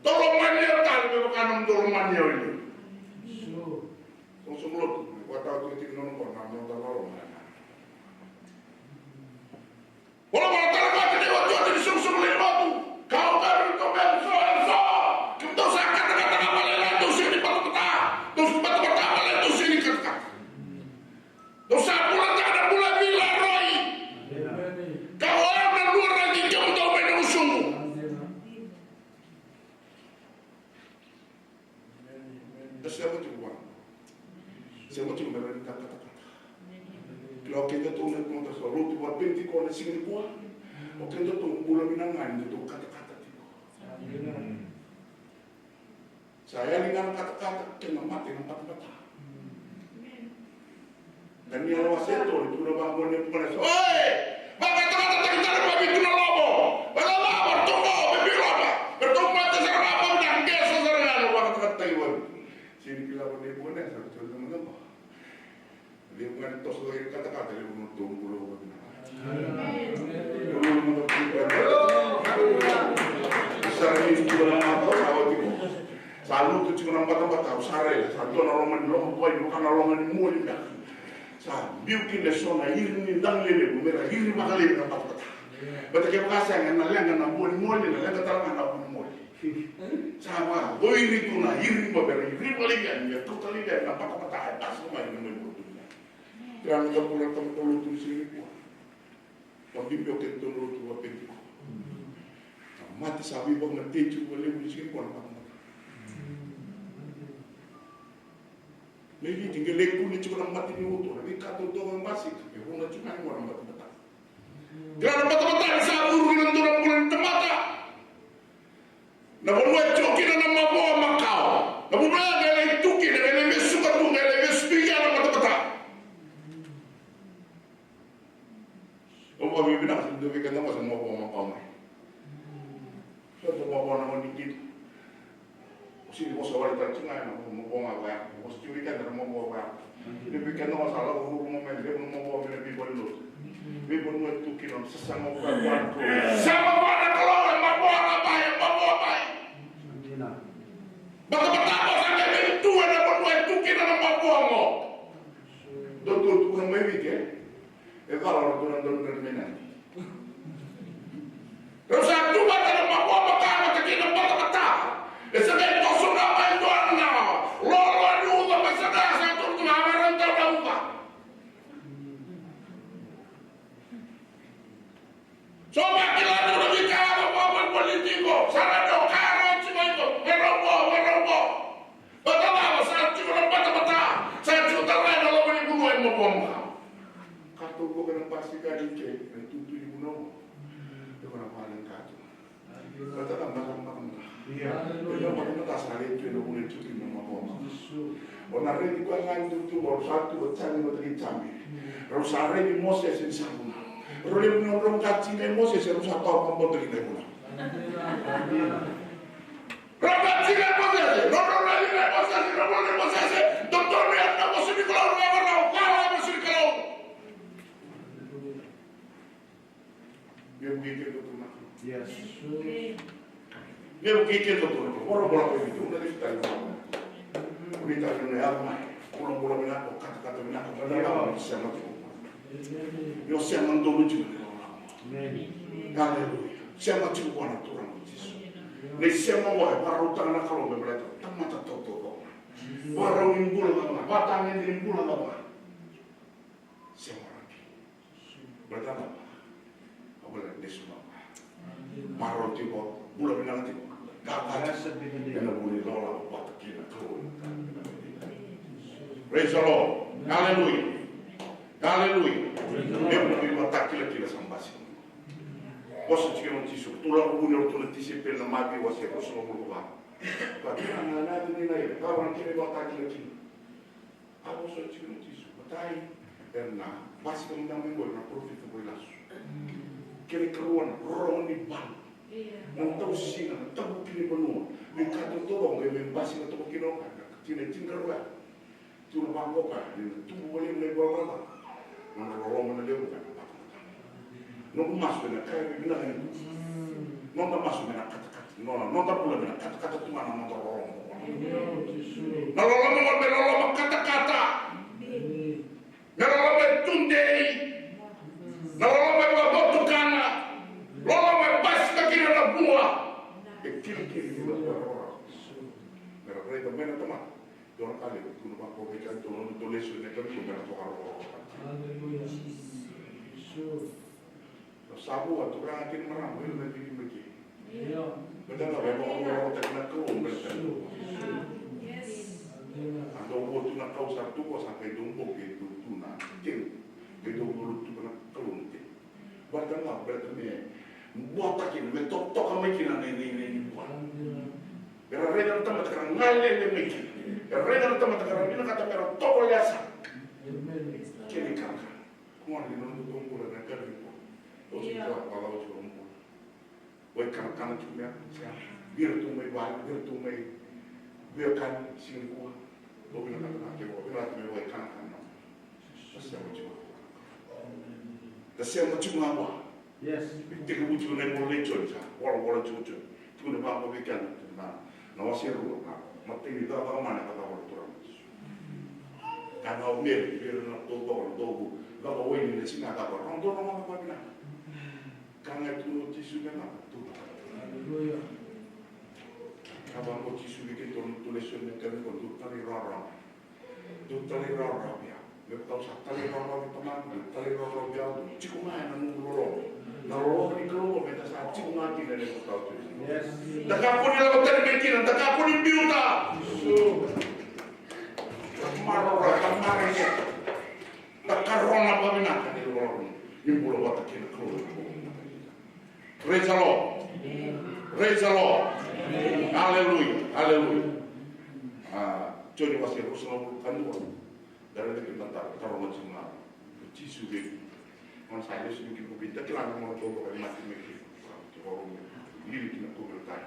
Dou lomani au tale me vaka nomudou lomani au e liu. Soqosoqo lotu, vakataotioti ni gauna qo na noda loloma. Volavola tale vata na iotioti ni soqosoqo lewe ni lotu. Kau kaya vei kemudou eso, eso. Kemudou sa katakata ga vakalailai, dou sega ni batabata. Dou sega ni batabata vakalailai, dou sega ni katakata. Dou sa bulataka na bula e veilaroi. Ka o au na luaraki kemudou mai na gusuqu. Da sema tiko vua. Sema tiko me rawa ni da katakata. Kila o kedatou na itumatua sa lotu vakapenitiko na siga nikua. O kedatou bula vinaka ga ni datou katakata tiko. Sa yali ga na katakata kei na mate na batabata. Daniela wase tolu, tukuna vaqo o Nepukanesa. Oi! Vakatakatataki tale vakavitu na lovo. Vakacava, ratou qo, me vei loma. Ratou mate sara ga vakavinaka, qesa sara ga na vakatakatataki vakavitu. Sega ni kila o Nepukanesa, ratou na mada qo. Levu ga ni toso i katakata, levu na ratou bula vakavinaka. Sa raica tiko na mata, sa oti ko. Sa lutu tiko na batabata, sa raica, sa dua na loma ni lomakuai, vaka na loma ni moli beka. Sa biu kina eso na iri ni dagu lelevu, me ra iri vakalevu na batabata. Baleta kevaka sega, ena leqa na bua ni moli, ena leqa tale ga na bua ni moli. Sa vakacoiri tu na iri, me ra iri vakalevu yani, me ra kauta laivi yani na batabata, e basa mai na mai lotu. Kila na tabula, tabula lotu ni siga nikua. Vakabibi o keda tou lotu vakapenitiko. Na mate sa veivakamatei tiko vakalevu ni siga nikua na matamata. Mai Viti qai lai kune tiko na mate ni uto, na veika totoka basika, e vuna tiko ga ni qo na matamata. Kila na matamata ni sa curu ki na dua na bula ni tamata. Sega ni vosa wale tale tiko ga ena mavoa ga koya. Vosa tiko vei keda na mavoa koya. Ni vei keda ga sa lako vuru mai, levu na mavoa mai na veivalenilotu. Veivanua e tu kina na sasaga o koya vua na Kalou. Sema vua na Kalou, e mavoa ga mai, e mavoa mai. Batabata qo sa qai veitu ena vanua e tu kina na mavoa qo. Dou tu, tukuna mai Viti, e? E cala na dua na dua na dua na minati. Rau sa tu vata na mavoa vaka vata kei na batabata. E sa qai toso ga mai dua na loaloa ni uca, mai sa qai sa turu tu ga mai rau tau na uca. So vakila tu na veika yaco vakavolivoli tiko, sa ra dau kaya rau tiko iko, e rau vo, e rau vo. Vata cava sa tiko na batabata, sa tiko tale ga ena loma ni vanua e mavoa makawa. Ka tou koke na basi ka ni ke, na tutu ni vanua mo. Iko na vale ka tu. Vata cava, vata cava, vata cava. Io. Io, vata cava sa rei tu ena vuna e tu kina na mavoa makawa. O na raici koya ga ni tutu, o sa tu, o Jami, o taki Jami. Rau sa raici Mosese ni sa vuna. Rau levu ni rau qati nei Mosese, rau sa toka vakabauta kina e vuna. Rau qati nei Mosese, rau rau raici nei Mosese, rau rau nei Mosese, dodonu ya na vosa ni Kalou, rau rau qala vosa ni Kalou. Meu kei kei koto na. Yes. Meu kei kei koto na. Ora bola ko mi tu na di tali na. Uni tali na ya mai. Bola bola mina ko kata kata mina ko kata kata sema tu. Yo sema ndo luju. Amen. Hallelujah. Sema tu ko na tura mo Jisu. Ni sema wa para utanga na Kalou me bala tamata toto ko. Para uni bula na. Vata ni bula na. Sema rapi. Baleta na, a bula lesu na. Marau tiko, bula vinaka tiko. Kakati. Ena vuli lola vata kina Kalou. Praise the Lord. Hallelujah. Hallelujah. Emu na veivatakilakila sa basi. Vosa tiko na Jisu. Tula ko vuni o tuna tisi pe na mavi wase ko so ko va. Ka tuna na na ni na. Ka vana kina veivatakilakila. A vosa tiko na Jisu, matai, ena basika mada mai qo na parofita vakailasu. Kena ikarua na rorogo ni valu. Na tausiga, na tavuki ni vanua. Veika taucoko qai mai basika toka kina o koya, na tikina e tinikarua ya. Tu na vaqo koya, ni na tubu vakalevu na ivalavala ca. Na nodra loloma na levu ga na vakamatata. Noqu masu ena kaya vei vinaka ni noda masu me na katakata. Nona, noda bula me na katakata tu ga na noda loloma. Na loloma qo me loloma katakata. Me loloma e tudei. Na loloma e vakavotukana. Loloma e basika kina na vua. E kilikili kina na vua. Me ra raica mai na tamata. Dua na ka levu, tukuna vakaoqo vei keda, dua na noda lesoni ena yakavi nikua me na vakarokoroko. Aleluya. Io. Sa vua, turaga kei na marama, ira na tiki mai ke. Io. Baleta na vakarokorokotaki na Kalou, baleta na. Io. A dau vua tu na kau sa tu qo, sa qai dau boki, dau tu na teu. Qai dau vua tu na Kalou na teu. Baleta na, baleta me buataki, me totoka mai kina na, na, na, na bua. Era raica na tamata ka ra galele mai kina. Era raica na tamata ka ra vinakata me ra tovolea sara. Kena ikaraka. Gone ni noda tou bula na ka ni bua. Oti ka, ka la oti ka bula. Wai kanakana tu mea, sia. Vira tu mai vale, vira tu mai. Vira kani, siga nikua. Tou vinakata na ke, tou vinakata me wai kanakana. Sa sema tu. Sa sema tu ga vua. Yes. Tekivu tiko na ivola nei Joni sa, volavola tiko Joni. Tiko na vaqo vei keda, na, na wase rua, na, matai ni cakacaka mana ka cakava na Turaga o Jisu. Ka na o Meri, Meri na taucoko, na dovu, caka waini na siga ka cakava, na dua na gauna vakavinaka. Ka ga e tukuna o Jisu me na, tu. Aleluya. Ka vaqo o Jisu vei keitou na tu lesoni na kena ko, tu tale i rarama. Dou talairawarawa vei au. Me vaka au sa talairawarawa vei Tamaqu, dou talairawarawa vei au, dou tiko ga ena noqu loloma. Na loloma ni Kalou me da sa tiko ga kina ena noqu tau tu. Yes. Da kakua ni lako tani mai kina, da kakua ni biuta. Maroroya, maroroya. Da karona vakavinaka ni loloma ni bula vata kei na Kalou. Praise the Lord. Praise the Lord. Hallelujah. Hallelujah. A, Joni wase ruasagavulu ka dua. Da raica kina na taro, taro na tiko ga. Jisu vei. Gona sa lesu ni kiko vei. Da kila na gona totoka e mate mai kina. Lili kina kovila tani.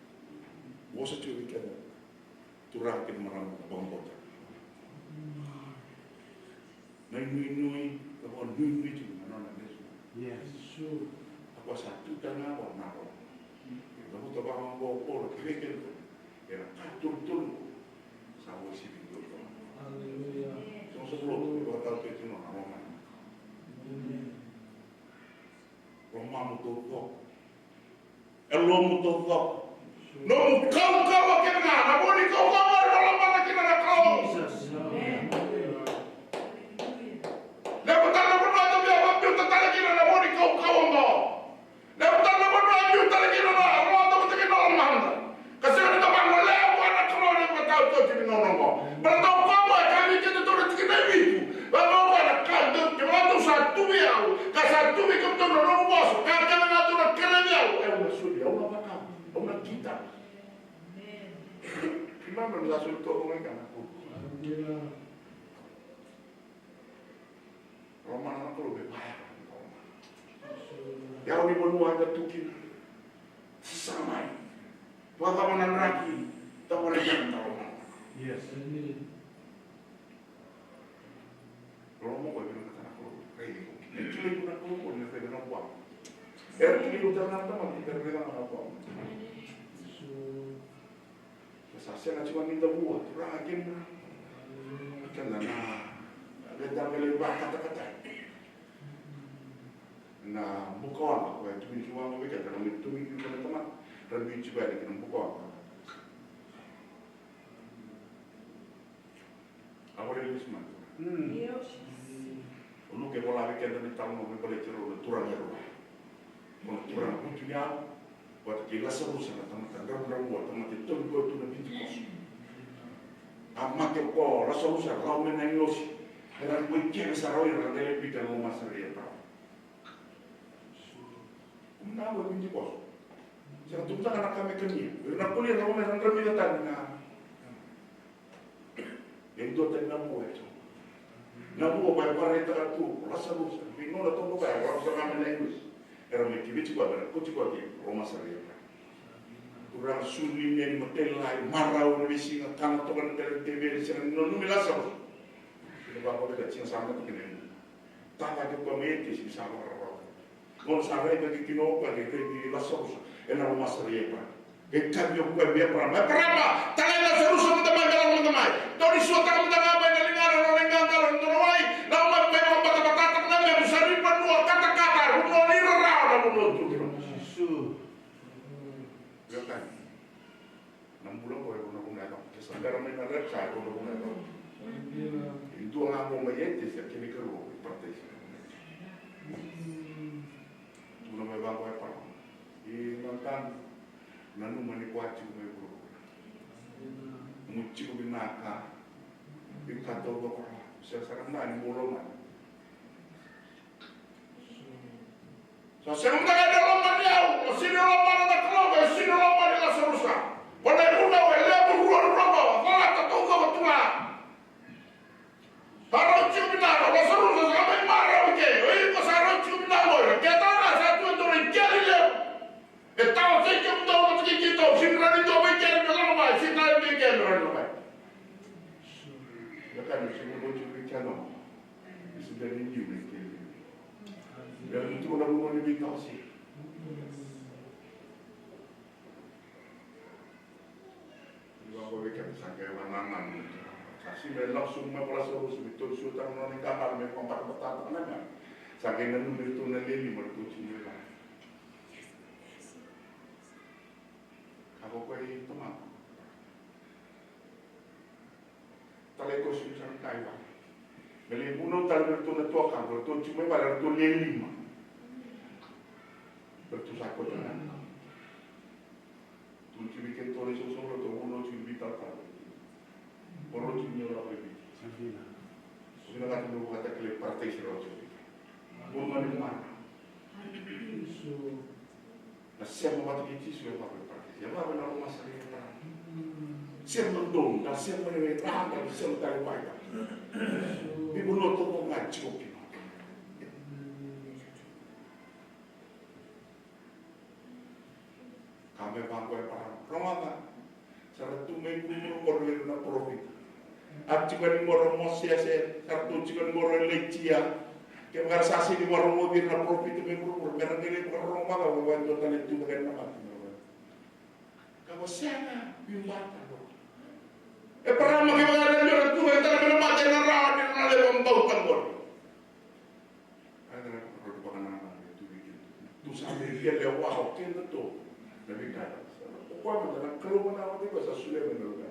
Vosa tiko vei keda, turaga kei na marama na vakabauta. Na inuinui, na vakanuinui tiko na nona lesu. Yes. Sure. Ka koya sa tu tale ga vua na Kalou. Cavuta vakaoqo o Paula ki vei keda. Ena ka tolutolu sa uasivi dua. Hallelujah. Sa uasivi dua, vakatau tiko na Roma. Amen. Lomamu taucoko. E lomamu taucoko. Nomu kaukauwa kece ga, na vo ni kaukauwa e lomana kina na Kalou. Jesus. Amen. Levu tale na vanua e dau via vakabiuta tale kina na vo ni kaukauwa oqo. Levu tale na vanua e biu tale kina na rogo, tale kina na lomada. Ka sega ni tamana levu ana Kalou ni vakataotioti ni gauna oqo. Baleta o koya e kaya vei kedatou na tikina e vitu. Vaka o koya na ka dou, kevaka dou sa tu vei au, ka sa tu vei kemudou na noqu vosa, ka kevaka dou na kerei au, au na soli, au na vaka, au na kita. Imam na sa soli toka mai kana. Lomana na Kalou me vaya. Yalo ni vanua eda tu kina. Sasamai. Vakacava na draki? Tavale na Kalou. Yes. Loloma ko e vinakata na Kalou. Raici ko. E kilai ko na Kalou ko ni raica na vua. E kilai ko tale na tamata, e raica na vua. Sa sega tiko ni da vua, turaga kina. Keda na, na, na, na, na, na, na, na, na bukawaqa, koya e tukuni tiko waqa vei keda, na mai tukuni tiko na tamata, ra biuti koya na kena bukawaqa. A vale lesu mai. Mm. O Luke e vola vei keda na italanoa me baleti rau na turaga e rua. Ko na turaga vutuniyau, vata kei Lasarusa na tamata dravudravua, tamata e tolu koya tu na viti koso. A mate o koya o Lasarusa, rau mai na agilosi. Era qai keve sara o ira, ra qai lai biuta na lomasere i Eparama. Kumuna qo e viti koso. Sega tukutaka na ka me kania. Ira na koli, ra qai mai ra dramica tani na. E dua tani na vua e tu. Na vua koya e vakaraitaka tu o Lasarusa. Vei nona toka koya, Lasarusa ga mai na agilosi. Era mai kiviti koya, era kauti koya ki lomasere i Eparama. Turaga, sulu ni meni, matailalai, marau na veisiga, kana toka na tele ni teveli, sega ni nanumi Lasarusa. Sega ni vakavinaka, sega ni sa mata kina e gugu. Tala ke koya mai Etesi ni sa vakararawa. Gauna sa raica kina o koya, qai raici Lasarusa ena lomasere i Eparama. Qai kaya o koya vei Eparama, "Eparama, talai Lasarusa mada mai, me lako mada mai. Dou ni suataka mada ga mai na ligana na nona iqaqalo ena dua na wai. Lako mai, mai vakabatabata na memu, sa ri vanua katakata, vanua ni rarawa na vanua tu kina." Jisu. Veiwekani. Na bula qo e vunavuna yadua. Ke sa bera mai na rapture, e vunavuna yadua. E dua ga qo mai Etesi, kena ikarua i Parataisi. Tukuna mai vaqo o Eparama, "E Natani, nanuma ni ko a tiko mai vuravura. Mo tiko vinaka ena ka taucoko rawa. Sega sara ga ni mo lomani." Sa sega mada ga ni lomani au, o sega ni lomana na Kalou, o sega ni lomani Lasarusa. Ko na ivunau e levu ruarua, ko a calata taucoko tu ga. Sa rau tiko vinaka, Lasarusa sa mai marau i ke, o iko sa rau tiko vinaka qori, ke tara sa tu e dua na ikeli levu. E tawasei kemudou na matakikitau, sega ni rawa ni dua mai keri me lako mai, sega ni rawa ni dua mai keri me lako mai. Ia ka ni sega ni dua tiko mai keri lako mai. Sega ni dua ni dua mai keri. Ia ni tu na vanua ni veitawasei. Ni vaqo vei keda sa qai vakanananu. Sa sega ni lako sobu mai ko Lasarusa me tou suataka na nona iqaqalo me vakabatabata na mena. Sa qai nanumi iratou na lewe lima ratou tiko mai vale. Ka vaka i tamata. Talai koya sega ni sa na ka i vale. Me lai vunau tale vei iratou na tuakana, ratou tiko mai vale, ratou lewe lima. Ratou sa koto na. Tu tiko vei keitou na isoqosoqo, ratou vunau tiko ni veitalatala. Ko ratou tiko ni rawa vei. Sa vinaka. Vinakata meu vakatakilai Parataisi rawa tiko vei. Ko mani mana. Na sema vata kei Jisu e vava e Parakisi, e vava na lomasere e Eparama. Sema donu, da sema e ra, da sema tale vata. Ni vanua toka ga tiko kina. Ka me vaqo e Eparama. Rogoca. Sa ra tu mai vuravura qori o ira na parofita. A tiko yani qori o Mosese, sa ra tu tiko yani qori o Ilaija. Kevaka era sa sega ni vakarogoci ira na parofita mai vuravura, me ra qai lai vakarorogo mada vaka e dua tale e tu vaka na mate. Ka vaka sega, veibataka. Eparama kevaka era dua na tu vaka tale mai na mate, ena rawa ni ra na lai vakabauta qori. Ena rawa ni vakanananu e tu vei keda. Tu sa vei via lewa o keda tu na veika. O koya mada na Kalou mada o koya sa solia mai na luga.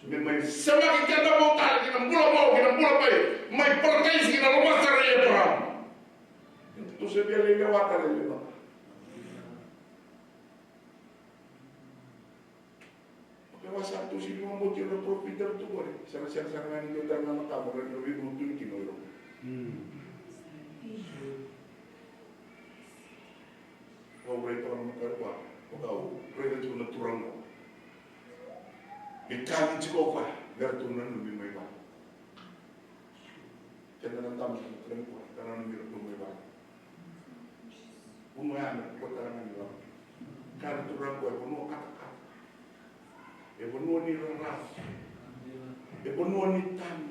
Me mai semaki keda vou tale ki na bula vou, ki na bula mai, mai Parataisi, ki na lomasere i Eparama. Tu sa via lewa tale e lima. Ke vaka sa tu sega ni vakabauti ira na parofita era tu qori, sa na sega sara ga ni dua tale ga na ka mo ra na veivutuni kina o ira. Au raica toka na mataka vua, vaka au raica tiko na turaga. Ni kani tiko o koya, me ratou nanumi mai vale. Keda na damu tiko na turaga, ka nanumi iratou mai vale. Vanua ya me kua tale ga ni lako. Ka na turaga e vanua katakata. E vanua ni rarawa. E vanua ni tani.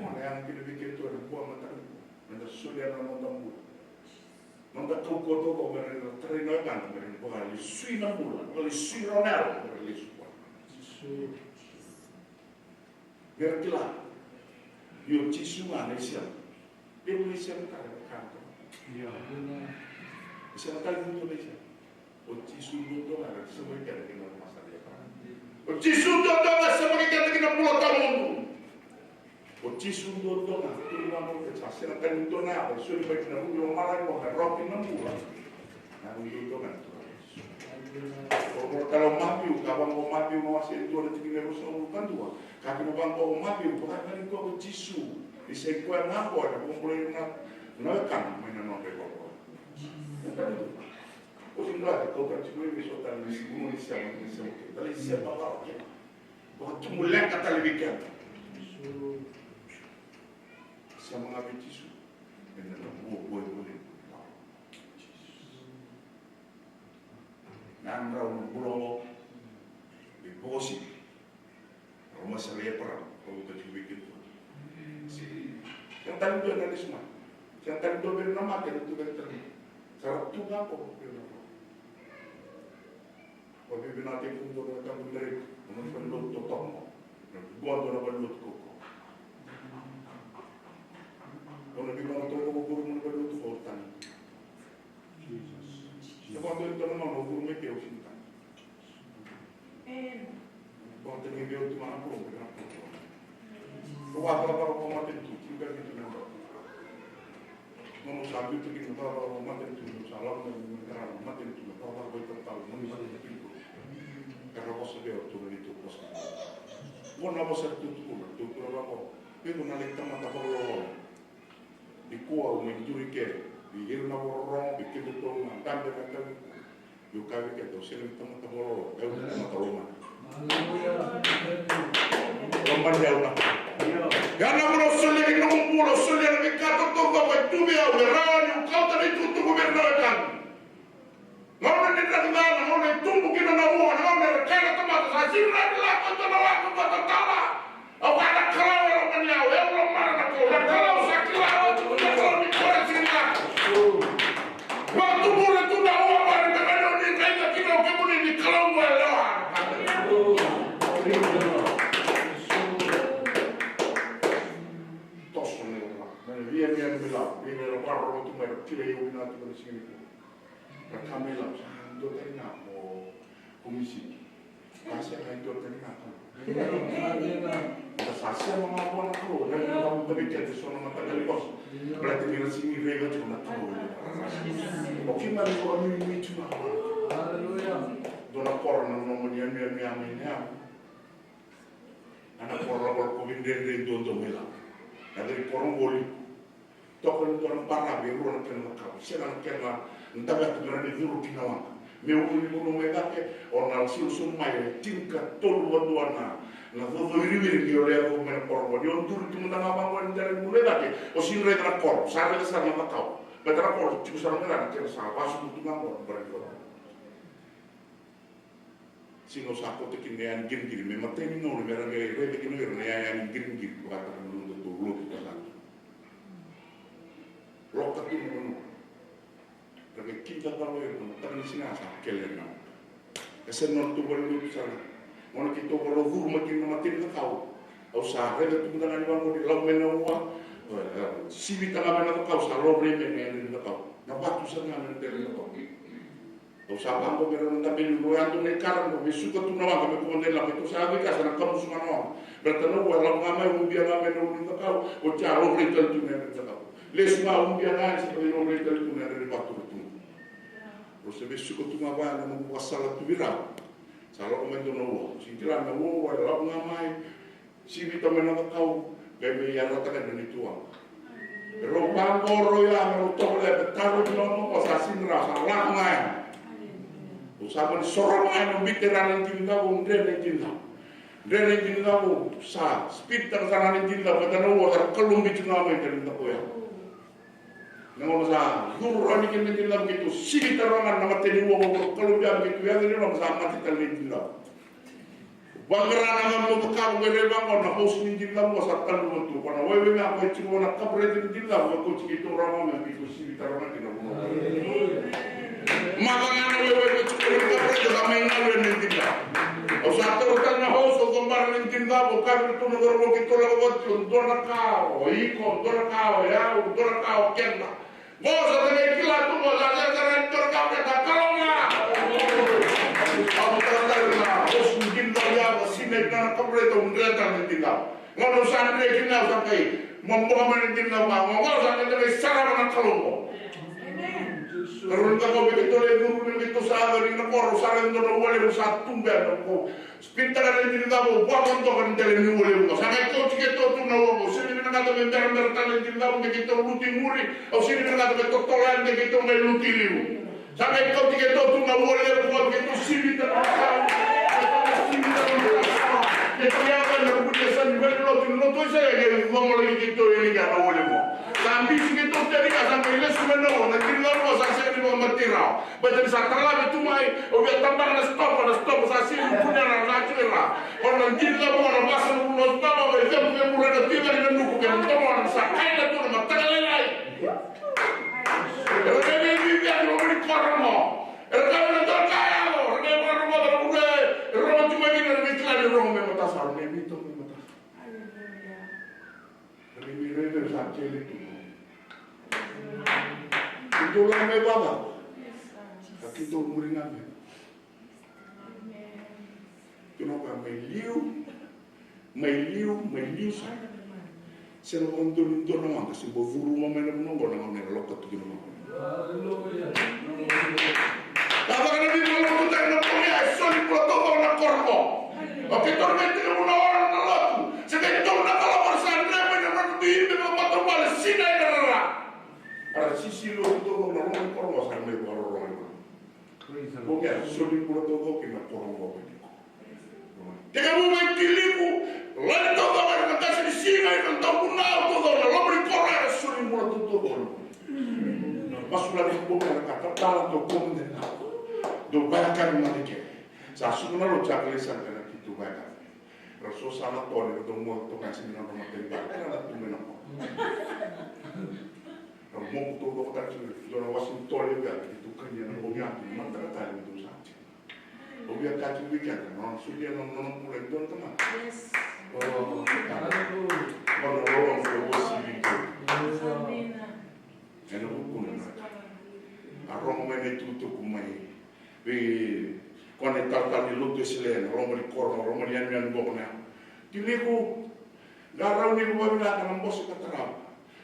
Mona yaga kina vei keitou ena bua mataka nikua. Meda solia na noda bula. Noda kaukauwa taucoko me ra na tarai na wekada me ra na vakalesui na bula, vakalesui na yalo, me ra lesu vua. Me ra kila ni o Jisu ga na isema. Dua na isema tale na ka. Io. Isema tale ni dua na isema. O Jisu duadua ga na sema i keda kina lomasere. O Jisu duadua ga sema i keda kina bula tawamudu. O Jisu duadua ga, tukuna na parofita, sa sega tale ni dua na yava e soli mai kina ruku i lomalagi qo me rawa kina na bula. Na yava duadua ga na Turaga Jisu. O tale o Maciu, ka vaqo o Maciu na wase e dua na tikina e ruasagavulu ka dua. Ka kena vaqo o Maciu, vaka ga ni kua ko Jisu, ni sa i koya ga qo ena vakabulai na, na wekana mai na nodra ivalavala. Ko sega ni dua, ko sega ni dua, kauta tiko mai vei so tale ni vanua ni sema, ni sema, tale ni sema vaka kina. Vakatubu leqa tale vei keda. Sema ga vei Jisu. Ena na bua, bua, bua, bua. Sa drau na bula oqo. Ni vosi. Rau masala e para, rau ta tiko vei kemudou. Sega tale dua na lesu mai. Sega tale dua vei ira na mate, era tu vei ira tale. Sa ra tu ga ko vei ira na mate. Vakavinavinaka tiko vei kemudou na Kabuta Reki, na noda valenilotu totoka. Na vodo na valenilotu kaukaua. Au na veivagatotogavulu na valenilotu kaukaua tani. Ia vakadua ni dua na gauna au curu mai ke au sega ni tagi. Vakatagi vei au tu ga na Kalou, na Kalou. Au vakacavara vakamatanitu, tini ka vitu na yabaki. Nona au sa biuta kina na vakacavara vakamatanitu, nona au sa lako mai na qarava na matanitu, na vakacavara vakaitalatala, nona au sa biuta kina. Era vosa vei au tu na neitou vosa. Qo na vosa era tu tukuna, tu tukuna vaqo. Vei iko na lai tamata vakaloloma. Nikua au mai duri ke vei ira na vakarorogo, vei kedatou na dabe na kavi. Meu kaya vei keda, au sega ni tamata vakaloloma, au na tamata lomana. Lomani au na. Ia na vuna au solia ki nomu bula, au solia na veika taucoko e tu vei au, me rawa niu kauta na itukutuku vei ira na wekaqu. Gauna ni draki ca, na gauna e tubu kina na ua, na gauna era kaya na tamata, sa sega ni rawa ni lako e dua na lako vata tala. Au kaya na Kalou e lomani au, au lomana na Kalou, na Kalou sa kila au, na Kalou ni kore sega ni lako. Vakatubura tu na ua, mani me rawa ni raica kina o kemuni ni Kalou e lewa. Toso na ua, na via via ni lako, via ni lako, via ni lako, via ni lako, via ni lako. Na ka me lau sa dua tani ga mo komisini. Ka sega e dua tani ga ka. Ka sa sema ga vua na Kalou, na ka mo tavi kete so na mataqali vosa. Baleta ni ra sega ni raica tiko na Kalou. O kina ni ko nuinui tiko ga. Dua na koro na nomuni yanuyanu ya mai na yavu. A na koro lako lako vei dredre duadua mai lako. Na vei koro qoli. Toka ni dua na baravi e rua na kena cakava. Sega na kena daveta me rawa ni curu ki na waqa. Me ulu ni vanua mai cake, o na sulusulu mai e tinikatolu vadua na, na coco wiriwiri ni o levu mai na koro qo. Ni o duri tu mada ga vaqo ni dara ni vanua mai cake, o sega ni raica na koro, sa raica sara na cakau. Baleta na koro tiko sara mai na kena sa vasuku tu ga qo na baravi. Sega, au sa kauta kina na yaya ni qiriqiri me matai ni gauna me ra qai raica kina o ira na yaya ni qiriqiri vakataka na nodatou lotu ka sa tu. Loka tu na vanua. Ra qai kidacala o ira na mataka ni siga sa kele na. E sega ni nodatou valenilotu sara. Gauna keitou vakalaucuru mai kina na matai ni cakau. Au sa raica tu mada ga ni vaqo ni lau mai na ua. Sivita ga mai na cakau sa laurai mai na yadra ni cakau. Na vatu sara ga mai na yadra ni cakau. Au sa vaqo me rau na dabe ni rua yadua na ikara, me suka tu na waqa me kua dai lako, keitou sa yaco i kasa na kamusu ga na waqa. Baleta na ua e lako ga mai, ubia ga mai na ulu ni cakau, oti a laurai tale tu na yadra ni cakau. Lesu ga, ubia ga, e sa laurai tale tu na yadra ni vatu ra tu. Rau sa veisuka tu ga vaya na noqu vakasala tu vei rau. Sa lako mai dua na ua, sega ni kila na ua, ua e lako ga mai. Sivita mai na cakau, qai mai yalataka na neitou waqa. Rau vaqo rau ya, me rau tovolea me tarogi na waqa, sa sega ni rawa, sa lako ga yani. Au sa mani sorova ga yani, au biuta e ra na idinicau, au dre na idinicau. Dre na idinicau, sa speed taka sara ga na idinicau, baleta na ua sa kalubi tu ga mai na idinicau ya. Na gauna sa curu rawa ni kena idinicau, keitou sivita rawa ga na matai ni ua, au kalubi yani, keitou yaco ni loma, sa mate tale na idinicau. Vaqara na nomu cakava, qai rai vaqo na hose ni idinicau sa taluva tu. Ko na waiwai ga ko e tiko na kabureta ni idinicau, qai kauti keitou rawa ga me keitou sivita rawa ga kina vanua. Maca ga na waiwai ko e tiko na kabureta sa mai galu ena idinicau. Au sa taura tale na hose, au cabora na idinicau, au kaya vei iratou na cauravou keitou lako vata tiko, dua na ka o iko, dua na ka o yau, dua na ka o keda. Qo sa qai kila tu qo, sa qai qara ni tora ka qo, sa Kalou ga. Au taratara na osi ni dina ya, au sinai na kabureta, au dre tale na dina. Qo au sa dre kina, au sa qai momoka mai na dina, qo au sa qai sarava na Kalou qo. Karua ni ka qo, me keitou lai curu, me keitou sa yaco ni na koro, au sa raica na ua levu sa tubu yani qo. Speed taka na idinicau, au vakadua na dela ni ua levu. Sa qai kauti keitou tu na ua qo. Au sega ni vinakata me berabera tale na idinicau me keitou lutu i muri. Au sega ni vinakata me totolo yani me keitou qai lutu i liu. Sa qai kauti keitou tu na ua levu qo, keitou sivita na Kalou. Keitou sivita na Kalou. Keitou yaco ena vuku ni sa ni valenilotu, ni lotu Aisea, qai lomolaki keitou yani kina na ua levu. Sa bisi keitou Sa mai lesu mai na o na dini lavo sa sega ni vakamatei rawa. Baleta ni sa talavi tu mai, o via tabaka na sitopa, na sitopa sa sega ni kunea na na tu e ra. O na dini lavo na vasa na vuna o sitopa, o via via mura na tiva ni na nuku kei na tomo na sa kai na tu na mataka lailai. Era kai na vivi ati o mani koromo. Era kai na dua kai alo, era kai na rogo na vuna, era rogo tu mai kina na veitilani rogo me matasa, me vito me matasa. Aleluya. Aleluya, aleluya, sa kele tu. Keitou lako mai vava. Ka keitou muri ga mai. Keitou lako mai liu, mai liu, mai liu sa. Se na vakadua ni dua na waqa se bau curuma mai na vanua oqo na gauna era lako tu kina mai. Aleluya. Ka vaka na veivakalotutaki na bogi ya e soli bula taucoko na koro qo. O keitou na veitekivuna ora na lotu. Se keitou na kaloko sa dre mai na nona dui me vakamatavuvale sinai na rara. Ara sisili o keitou na loma ni koro qo sa mai vakarorogo i vana. Praise the Lord. Bogi ya soli bula taucoko kei na koro qo vei iko. Tekivu mai tiliku, lali taucoko ena qase ni siga, ena dau vunau taucoko na loma ni koro era soli bula taucoko. Na masulaki bogi na ka tatala dau komene na. Dau vayakani mada ke. Sa suka na lotu sa kalai sara na keitou vayakani. Ra so sa na tole, ra dau moce toka sega ni nodra mataqali. Era na tu mai na koro. Ra moku taucoko tale tiko, dua na wase ni tole vei keitou kania na bogi ya, mataka tale me dou sa tiko. Au via kaya tiko vei keda, na nona solia na nona bula e dua na tamata. Yes. O, nona loloma e uasivi kina. Amina. Ena vukuna na ka. A rogo mai na itukutuku mai vei koya na italatala ni lotu Wesele ena loma ni koro, loma ni yanuyanu qo na. Tiko ni ko Qarauni iko vakavinaka na bose ka tarava.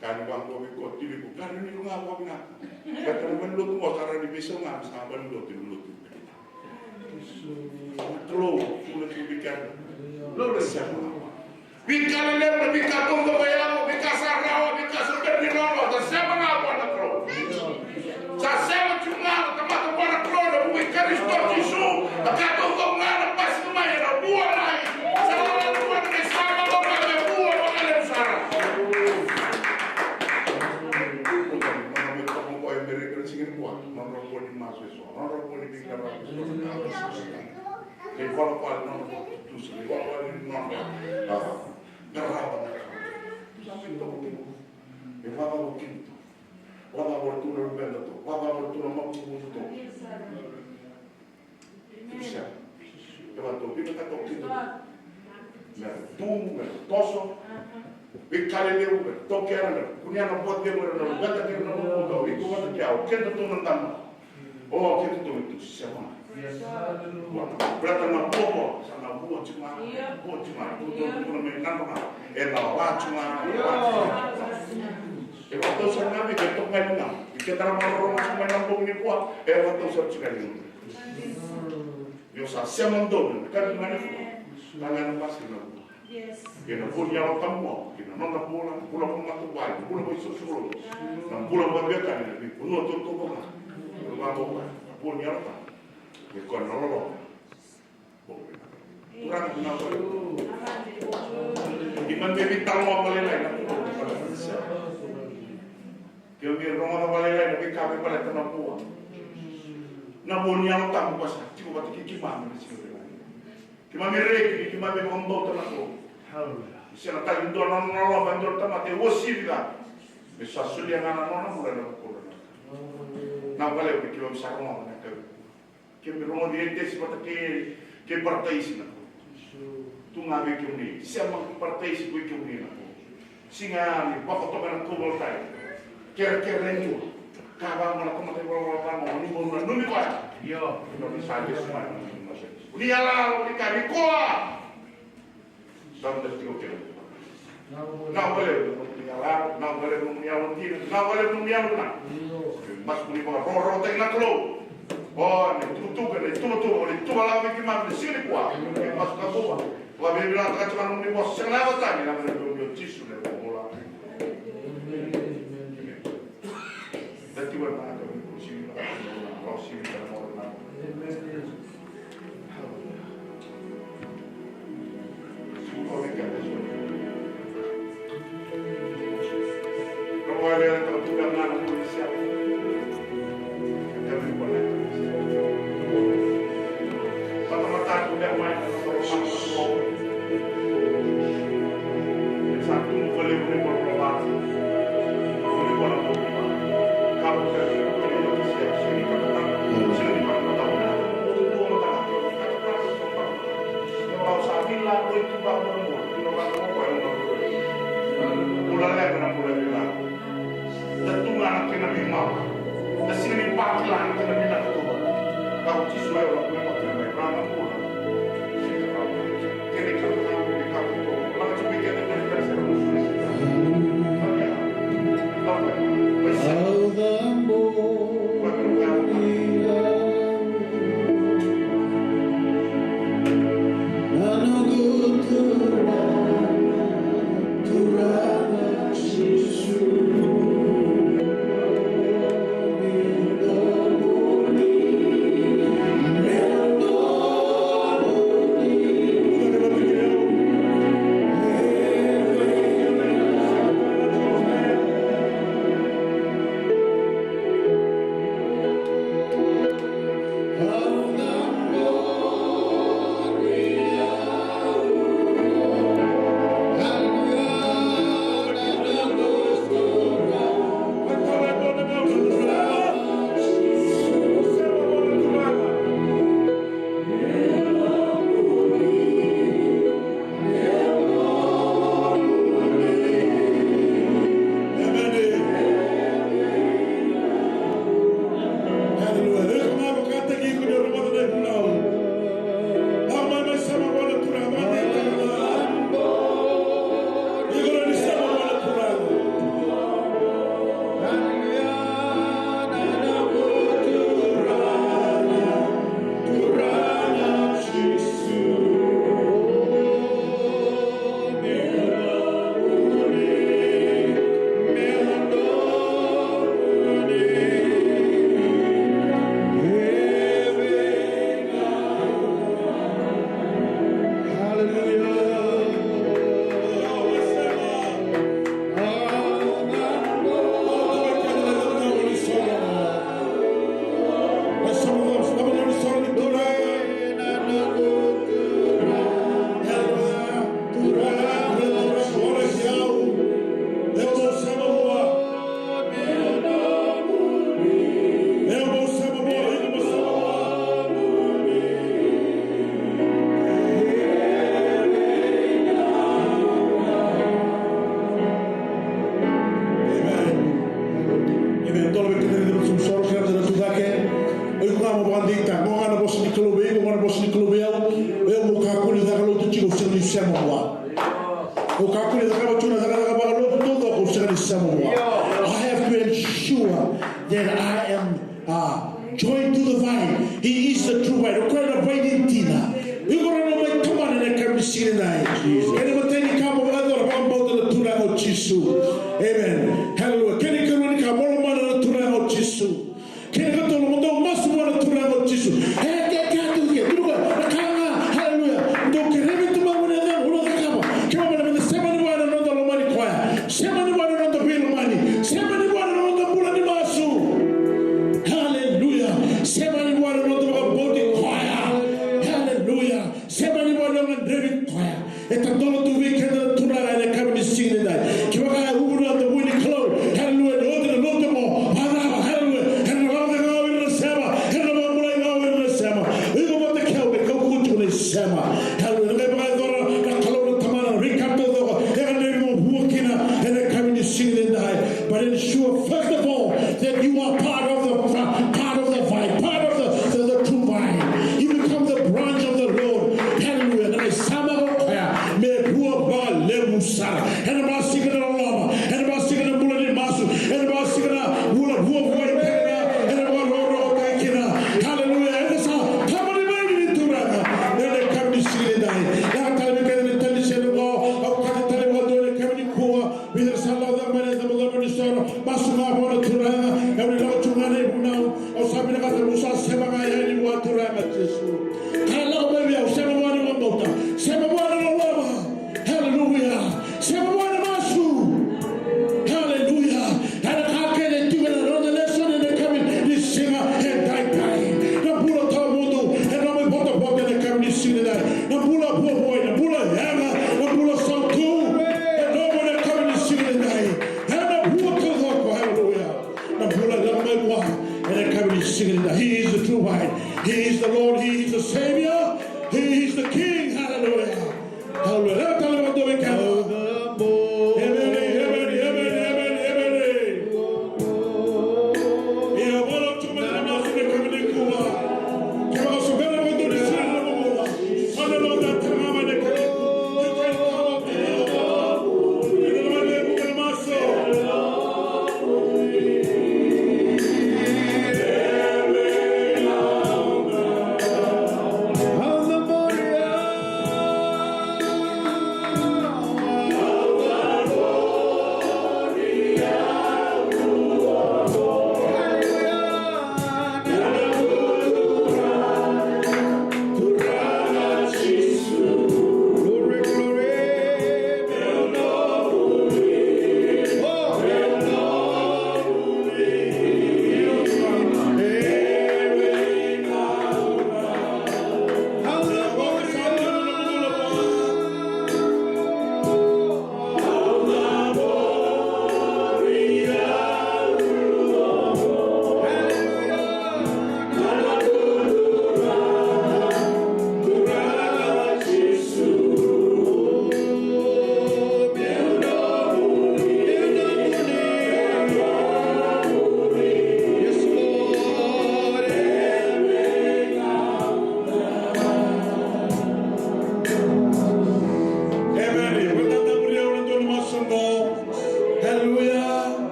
Ka ni vaqo vei koya, tiko ni ko qarauni iko ga vakavinaka. Baleta na valenilotu qo sa rawa ni veisau ga me sa valenilotu ni lotu. Na Kalou, tu na tu vei keda. Kalou na sema. Veika lelevu, veika taucoko e yaco, veika sa rawa, veika sa bera ni rawa, sa sema ga vua na Kalou. Sa sema tu ga na tamata vua na Kalou ena vuku i Karisito Jisu, na ka taucoko ga na basika mai ena vua mai. Sa lala vua na kai sa lala vua me vua vakalevu sara. Nodra vua ni masu eso, nodra vua ni veiqaravi eso, nodra vua ni tutusa, nodra vua ni nodra qarava na Kalou. Sa mai toka kina. E vakacava kina tu? Vakacava tu na luveda tu? Vakacava tu na makubutu tu? Tusa. E vakacava tu? Vinakata o kina tu. Mera tubu, mera toso. Veika lelevu, mera taukena, mera kunea na vakacegu, mera luveda kina na makubutu. Iko vata kei au, keda tu na dama. O, keitou tu, tu sema. Yes, hallelujah. Baleta na popo sa na vua tiko ga, vua tiko ga. Keitou tu na mai nadra ga. E na vua tiko ga, vua tiko ga. E vakatau sara ga vei keitou ga ni ga. Keitou na marorogo tiko mai na bogi nikua. E vakatau sara tiko ga ni ga. Ni o sa sema donu, ka ni ga ni fua. Ka ga na basi na vua. Yes. Kei na vua ni Yalo Tabu, kei na noda bula, bula vakamatavuvale, bula vakaisoqosoqo, na bula vakaveiwekani, na veivanua taucoko ga. Bula vakaveiwekani, na vua ni Yalo Tabu. Kei koya na loloma. Turaga na Kalou. Keimami veitalanoa vakalailai na Kalou. Keimami rogoca vakalailai na veika me baleta na vua. Na vua ni Yalo Tabu, koya sa tiko vata kei keimami na siga. Keimami reki ni keimami vakabauta na Kalou. Hallelujah. Ni sega tale ni dua na nona loloma e dua na tamata e uasivi ga. Me sa solia ga na nona bula ena vukuda na Kalou. Na vakalevu ni keimami sa rogoca na Kalou. Keimami rogoci Etesi vata kei, kei Parataisi na Kalou. Tu ga vei kemuni. Sema ki Parataisi vei kemuni na Kalou. Siga ni vakatoka na kauveilatai. Kerekere e dua. Ka vaka na tamata ivalavala ca mo ni mo nanumi koya. Io. Ni sa lesu mai na nomuni Mosese. Ni yalo ni ka ni koa. Sa da tiko kina. Na wale ni yalo, na wale ni yalo dina, na wale ni yalo na. Masu ni vakarorotaki na Kalou. O, ni tukutuku, ni tuvatuva, ni tuvalava ki mami, ni siga nikua. Ni masu ka buba. Vakavinavinakataka tiko na nomuni vosa, sega na yaca tani, ena yaca ni Jisu na iVakabula. Amen. Amen. Amen. Tolo vei keda na soro keda na tucake. O iko ga mo vakadeitaka, qo ga na vosa ni Kalou vei iko, qo na vosa ni Kalou vei au. Au mo kakua ni caka lotu tiko, au sega ni sema vua. Au kakua ni cakava tu na cakacaka vakalotu taucoko, au sega ni sema vua. I have to ensure that I am, uh, joined to the vine. He is the true vine. O koya na vaini dina. Iko na mai tomana ena yakavi ni siga nidai. Kena imatai ni ka mo vakayacora, vakabauta na Turaga o Jisu. Amen. Hallelujah. Kena ikarua ni ka mo lomana na Turaga o Jisu. Kena ikatolu, mo dau masu vua na Turaga o Jisu. E, ke, ke, tu, ke, tu, ke, na ka ga, haleluya. Dau kerevi tu mai vua na yacana, au na cakava. Keimami na meda sema ni vua na noda lomani koya. Sema ni vua na noda veilomani. Sema ni vua na noda bula ni masu. Haleluya. Sema ni vua na noda vakabauti koya. Haleluya. Sema ni vua na gadrevi koya. E tadola tu vei keda na Turaga ena yakavi ni siga nidai. Kevaka e uvu na davui ni Kalou, haleluya, ni oti na lotu mo, vacava, haleluya, ena lako ga o ira na sema, ena vakabulai ga o ira na sema. Iko vata kei au me kaukaua tiko na isema. Haleluya, na qai vakayacora na Kalou na Tamana na veika taucoko e gadrevi mo vua kina ena yakavi ni siga nidai. But ensure, first of all, that you are part of the, part of the vine, part of the, the, the true vine. You become the branch of the Lord. Hallelujah. Na isema o koya me vua vakalevu sara. Ena basika na loloma, ena basika na bula ni masu, ena basika na bula vuavuai kina, ena vakarokorokotaki kina. Hallelujah. Ena sa tamani mai ni Turaga. Ena yakavi ni siga nidai. Lako tale vei keda na tali sere qo, au kaci tale vakadua ena yakavi nikua. Vica sa lako cake mai na icavacava ni soro, masu ga vua na Turaga, au ni lako tu ga na ivunau, au sa vinakata meu sa sema ga yani vua Turaga Jisu. Ka lako mai vei au, sema vua na vakabauta, sema vua na loloma. Haleluya. Sema vua na masu. Haleluya. Ena ka kece tiko ena noda lesoni ena yakavi ni siga edaidai. Na bula tawamudu ena nomu ivotavota ena yakavi ni siga edai. Na bula vuavuai, na bula yaga, na bula sautu. E nomu ena yakavi ni siga edai. Ena bula taucoko, haleluya. Na bula lako mai vua ena yakavi ni siga edai. He is the true vine. He is the Lord. He is the Savior. He is the King. Hallelujah. Hallelujah. Lako tale vakadua vei keda. Emeni, emeni, emeni, emeni, emeni.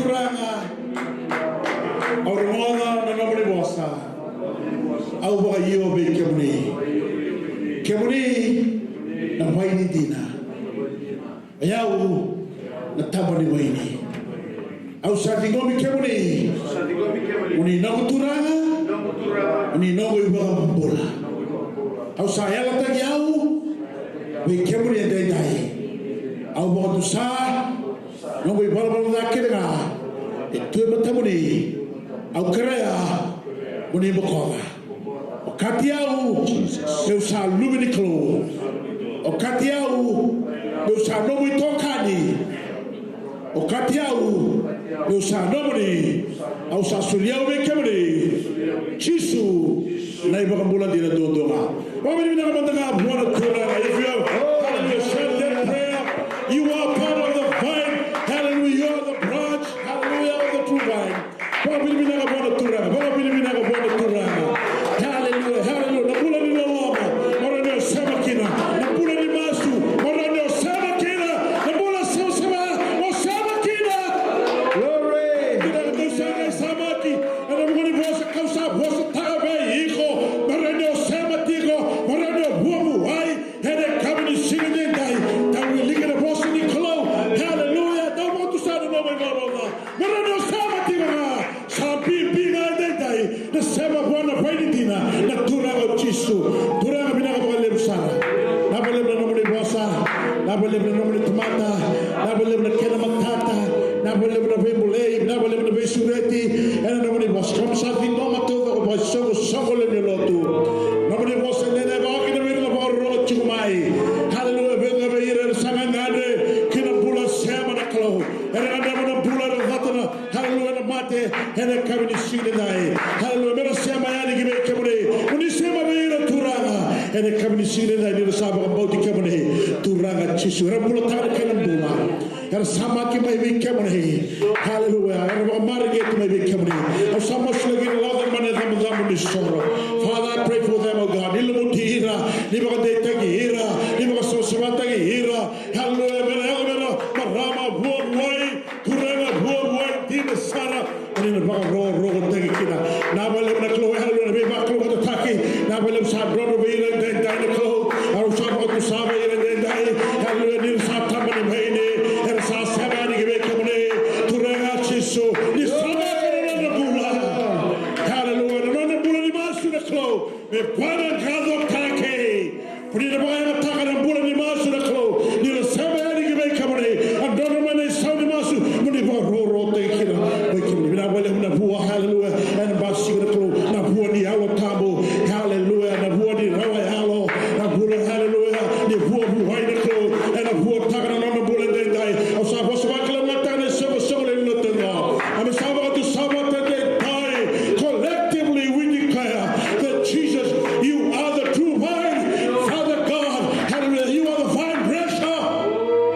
Turaga, au rogoca na nomuni vosa, au vakaio vei kemuni. Kemuni na vaini dina, o yau na taba ni vaini. Au sa ciqomi kemuni mo ni noqu Turaga, mo ni noqu iVakabula. Au sa yalataki au vei kemuni edaidai. Au vakatusa noqu ivalavala ca kece ga e tu e matamuni. Au kerea mo ni bokoca. Okati au meu sa luve ni Kalou. Okati au meu sa nomu itokani. Okati au meu sa nomuni. Au sa soli au vei kemuni, Jisu, na iVakabula dina duadua ga. Vakavinavinaka mada ga vua na Turaga. If you have, hallelujah, said that prayer, you are part of the vine. Hallelujah, you are the branch. Hallelujah, of the true vine. Vakavinavinaka vua na Turaga, vakavinavinaka vua na Turaga. Hallelujah, hallelujah. Na bula ni loloma, mo rawa ni o sema kina. Na bula ni masu, mo rawa ni o sema kina. Na bula savasava, mo sema kina. Glory. Kina na kau sa qai samaki ena vuku ni vosa kau sa vosataka vei iko, mo rawa ni o sema tiko, mo rawa ni o vuavuai. Ena yakavi ni siga edaidai, dau wilika na vosa ni Kalou. Hallelujah. Dau vakatusa na nomu ivalavala ca. Mo rawa ni o sema tiko ga. Sa bibi ga edaidai na sema vua na vaini dina, na Turaga o Jisu. Turaga, vinaka vakalevu sara. Vinaka vakalevu na nomuni vosa. Vinaka vakalevu na nomuni tamata. Vinaka vakalevu na kena matata. Vinaka vakalevu na veibolei. Vinaka vakalevu na veisureti. Ena nomuni vosa. Keimami sa ciqoma taucoko vakaisoqosoqo lewe ni lotu. Nomuni vosa e dede vaka kina vei ira na vakarorogo tiko mai. Hallelujah. Vei ira, vei ira era sa gagadre ki na bula sema, na Kalou. Era gadreva na bula, era cata na, hallelujah, na mate. Ena yakavi ni siga edaidai, hallelujah, mera sema yani ki vei kemuni. Mo ni sema vei ira, Turaga. Ena yakavi ni siga edaidai, ni ra sa vakabauti kemuni, Turaga Jisu, era bulataka na kena bula. Era samaki mai vei kemuni. Hallelujah. Era vakamareqeti mai vei kemuni. Au sa masulaki ira, lako mai na icabocabo ni soro. Father, I pray for them, oh God. Ni lumuti ira, ni vakadeitaki ira, ni vakasavasavataki ira. Hallelujah. Mera yaco, mera marama vuavuai. Turaga, vuavuai dina sara. Oni na vakarokorokotaki kina. Vinaka vakalevu na Kalou, hallelujah, na veivakalougatataki. Vinaka vakalevu sa drodro vei ira edaidai, na Kalou. Au sa vakatusa vei ira edaidai. Hallelujah, ni ra sa taba ni vaini. Era sa sema yani ki vei kemuni. Turaga Jisu, ni sa vaka na nodra bula. Hallelujah, na nodra bula ni masu, na Kalou. Me vaqaqacotaki. Mo ni na vakayagataka na bula ni masu, na Kalou. Ni ra sema yani ki vei kemuni, a drodro mai na isau ni masu, mo ni vakarokorokotaki kina vei kemuni. Vinaka vakalevu na vua, hallelujah, ena basika, na Kalou, na vua ni Yalo Tabu, hallelujah, na vua ni rawa yalo, na vua, hallelujah, ni vuavuai, na Kalou, ena vuataka na nona bula edaidai. Au sa vosa vakalougatataka na isoqosoqo lewe ni lotu, na Kalou. Ami sa vakatusa vata edaidai, collectively we declare that Jesus, you are the true vine. Father God, hallelujah, you are the vine dresser.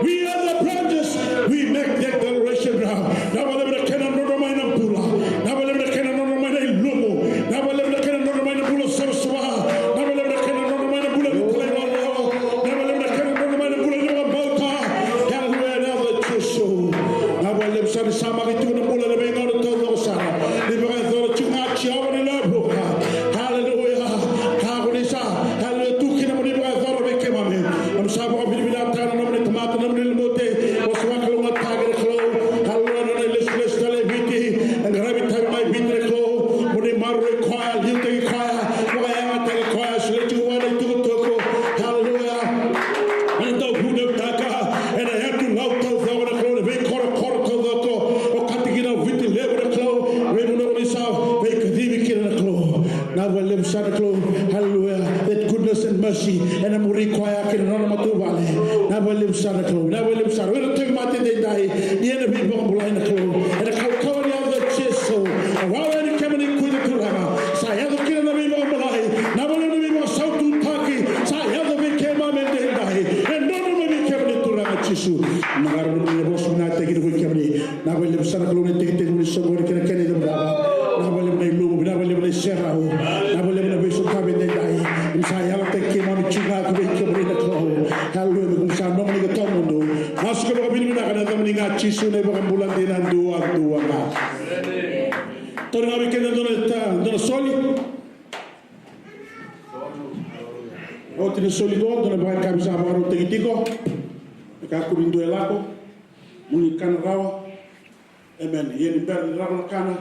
We are the branches. We make that declaration now. Vinaka vakalevu na kena drodro mai na bula. Vinaka vakalevu na kena drodro mai na ilumu. Vinaka vakalevu na kena drodro mai na bula savasava. Vinaka vakalevu na kena drodro mai na bula ni talairawarawa. Vinaka vakalevu na kena drodro mai na bula ni vakabauta. Hallelujah, vinaka Jisu. Vinaka vakalevu sara ni samaki tiko na bula ena veigauna taucoko sara. Ni vakayacora tiko ga Jiova ni lewe vuqa. Haleluya. Ka ko ni sa, haleluya, tu kina mo ni vakayacora vei keimami. Keimami sa vakavinavinakataka na nomuni tamata, nomuni lumuti. Vosa vakalougatataki, na Kalou. Haleluya, na nona ilesilesi tale i Viti. Na qaravi tale mai Viti, na Kalou. Mo ni maroroi koya, liutaki koya, vakayagataki koya, solia tiko vua na itukutuku. Haleluya. Ena dau vunautaka ena yatu Lau taucoko, na Kalou, na veikorokoro taucoko, okati kina o Viti Levu, na Kalou, veivanua ko ni sa veikacivi kina, na Kalou. Vinaka vakalevu sara, na Kalou. Haleluya. That goodness and mercy ena muri koya kei na nona matavuvale. Vinaka vakalevu sara, na Kalou. Vinaka vakalevu sara. O ira na tauvimate edaidai, ni ena veivakabulai, na Kalou. Ena kaukauwa ni yaca i Jisu. Wawa yani kemuni, kuita, Turaga. Sa yaco kina na veivakabulai. Vinaka vakalevu na veivakasaututaki sa yaco vei keimami edaidai. E dodonu mai vei kemuni, Turaga Jisu. Na qaravi na vosa vinakataki kina vei kemuni. Vinaka vakalevu sara, na Kalou, na itekitekivu ni soqoni kei na kena icavacava. Vinaka vakalevu na ilumu, vinaka vakalevu na iserau. Vinaka vakalevu na veisotavi edaidai. Ni sa yalataki keimami tiko ga ki vei kemuni, na Kalou. Haleluya, ni keimami sa nomuni ka tawamudu. Masu ka vakavinavinaka ena yacamuni ga Jisu na iVakabula dina duadua ga. Taura ga vei keda e dua na ta-, dua na soli. Oti na soli qo, dua na vakayakavi sa vakarautaki tiko. Me kakua ni dua e lako. Mo ni kana rawa. Amen. Ia ni bera ni rawa na kana,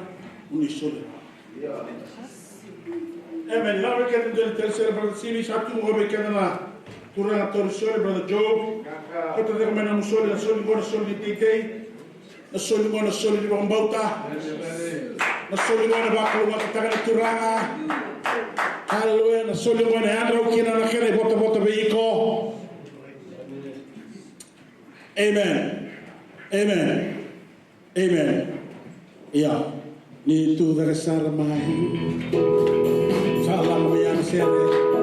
mo ni soli. Amen. Ia vei keda dua na tale sere, brother Simi, sa tu qo vei keda na turaga tauri soli, brother Joe. Kauta tiko mai na nomu soli, na soli qo na soli ni teitei. Na soli qo na soli ni vakabauta. Na soli qo na vakalougatataka na Turaga. Haleluya. Na soli qo na yadrau kina na kena ivotavota vei iko. Amen. Amen. Amen. Ia. Ni tu cake sara mai. Sa lako mai na sere.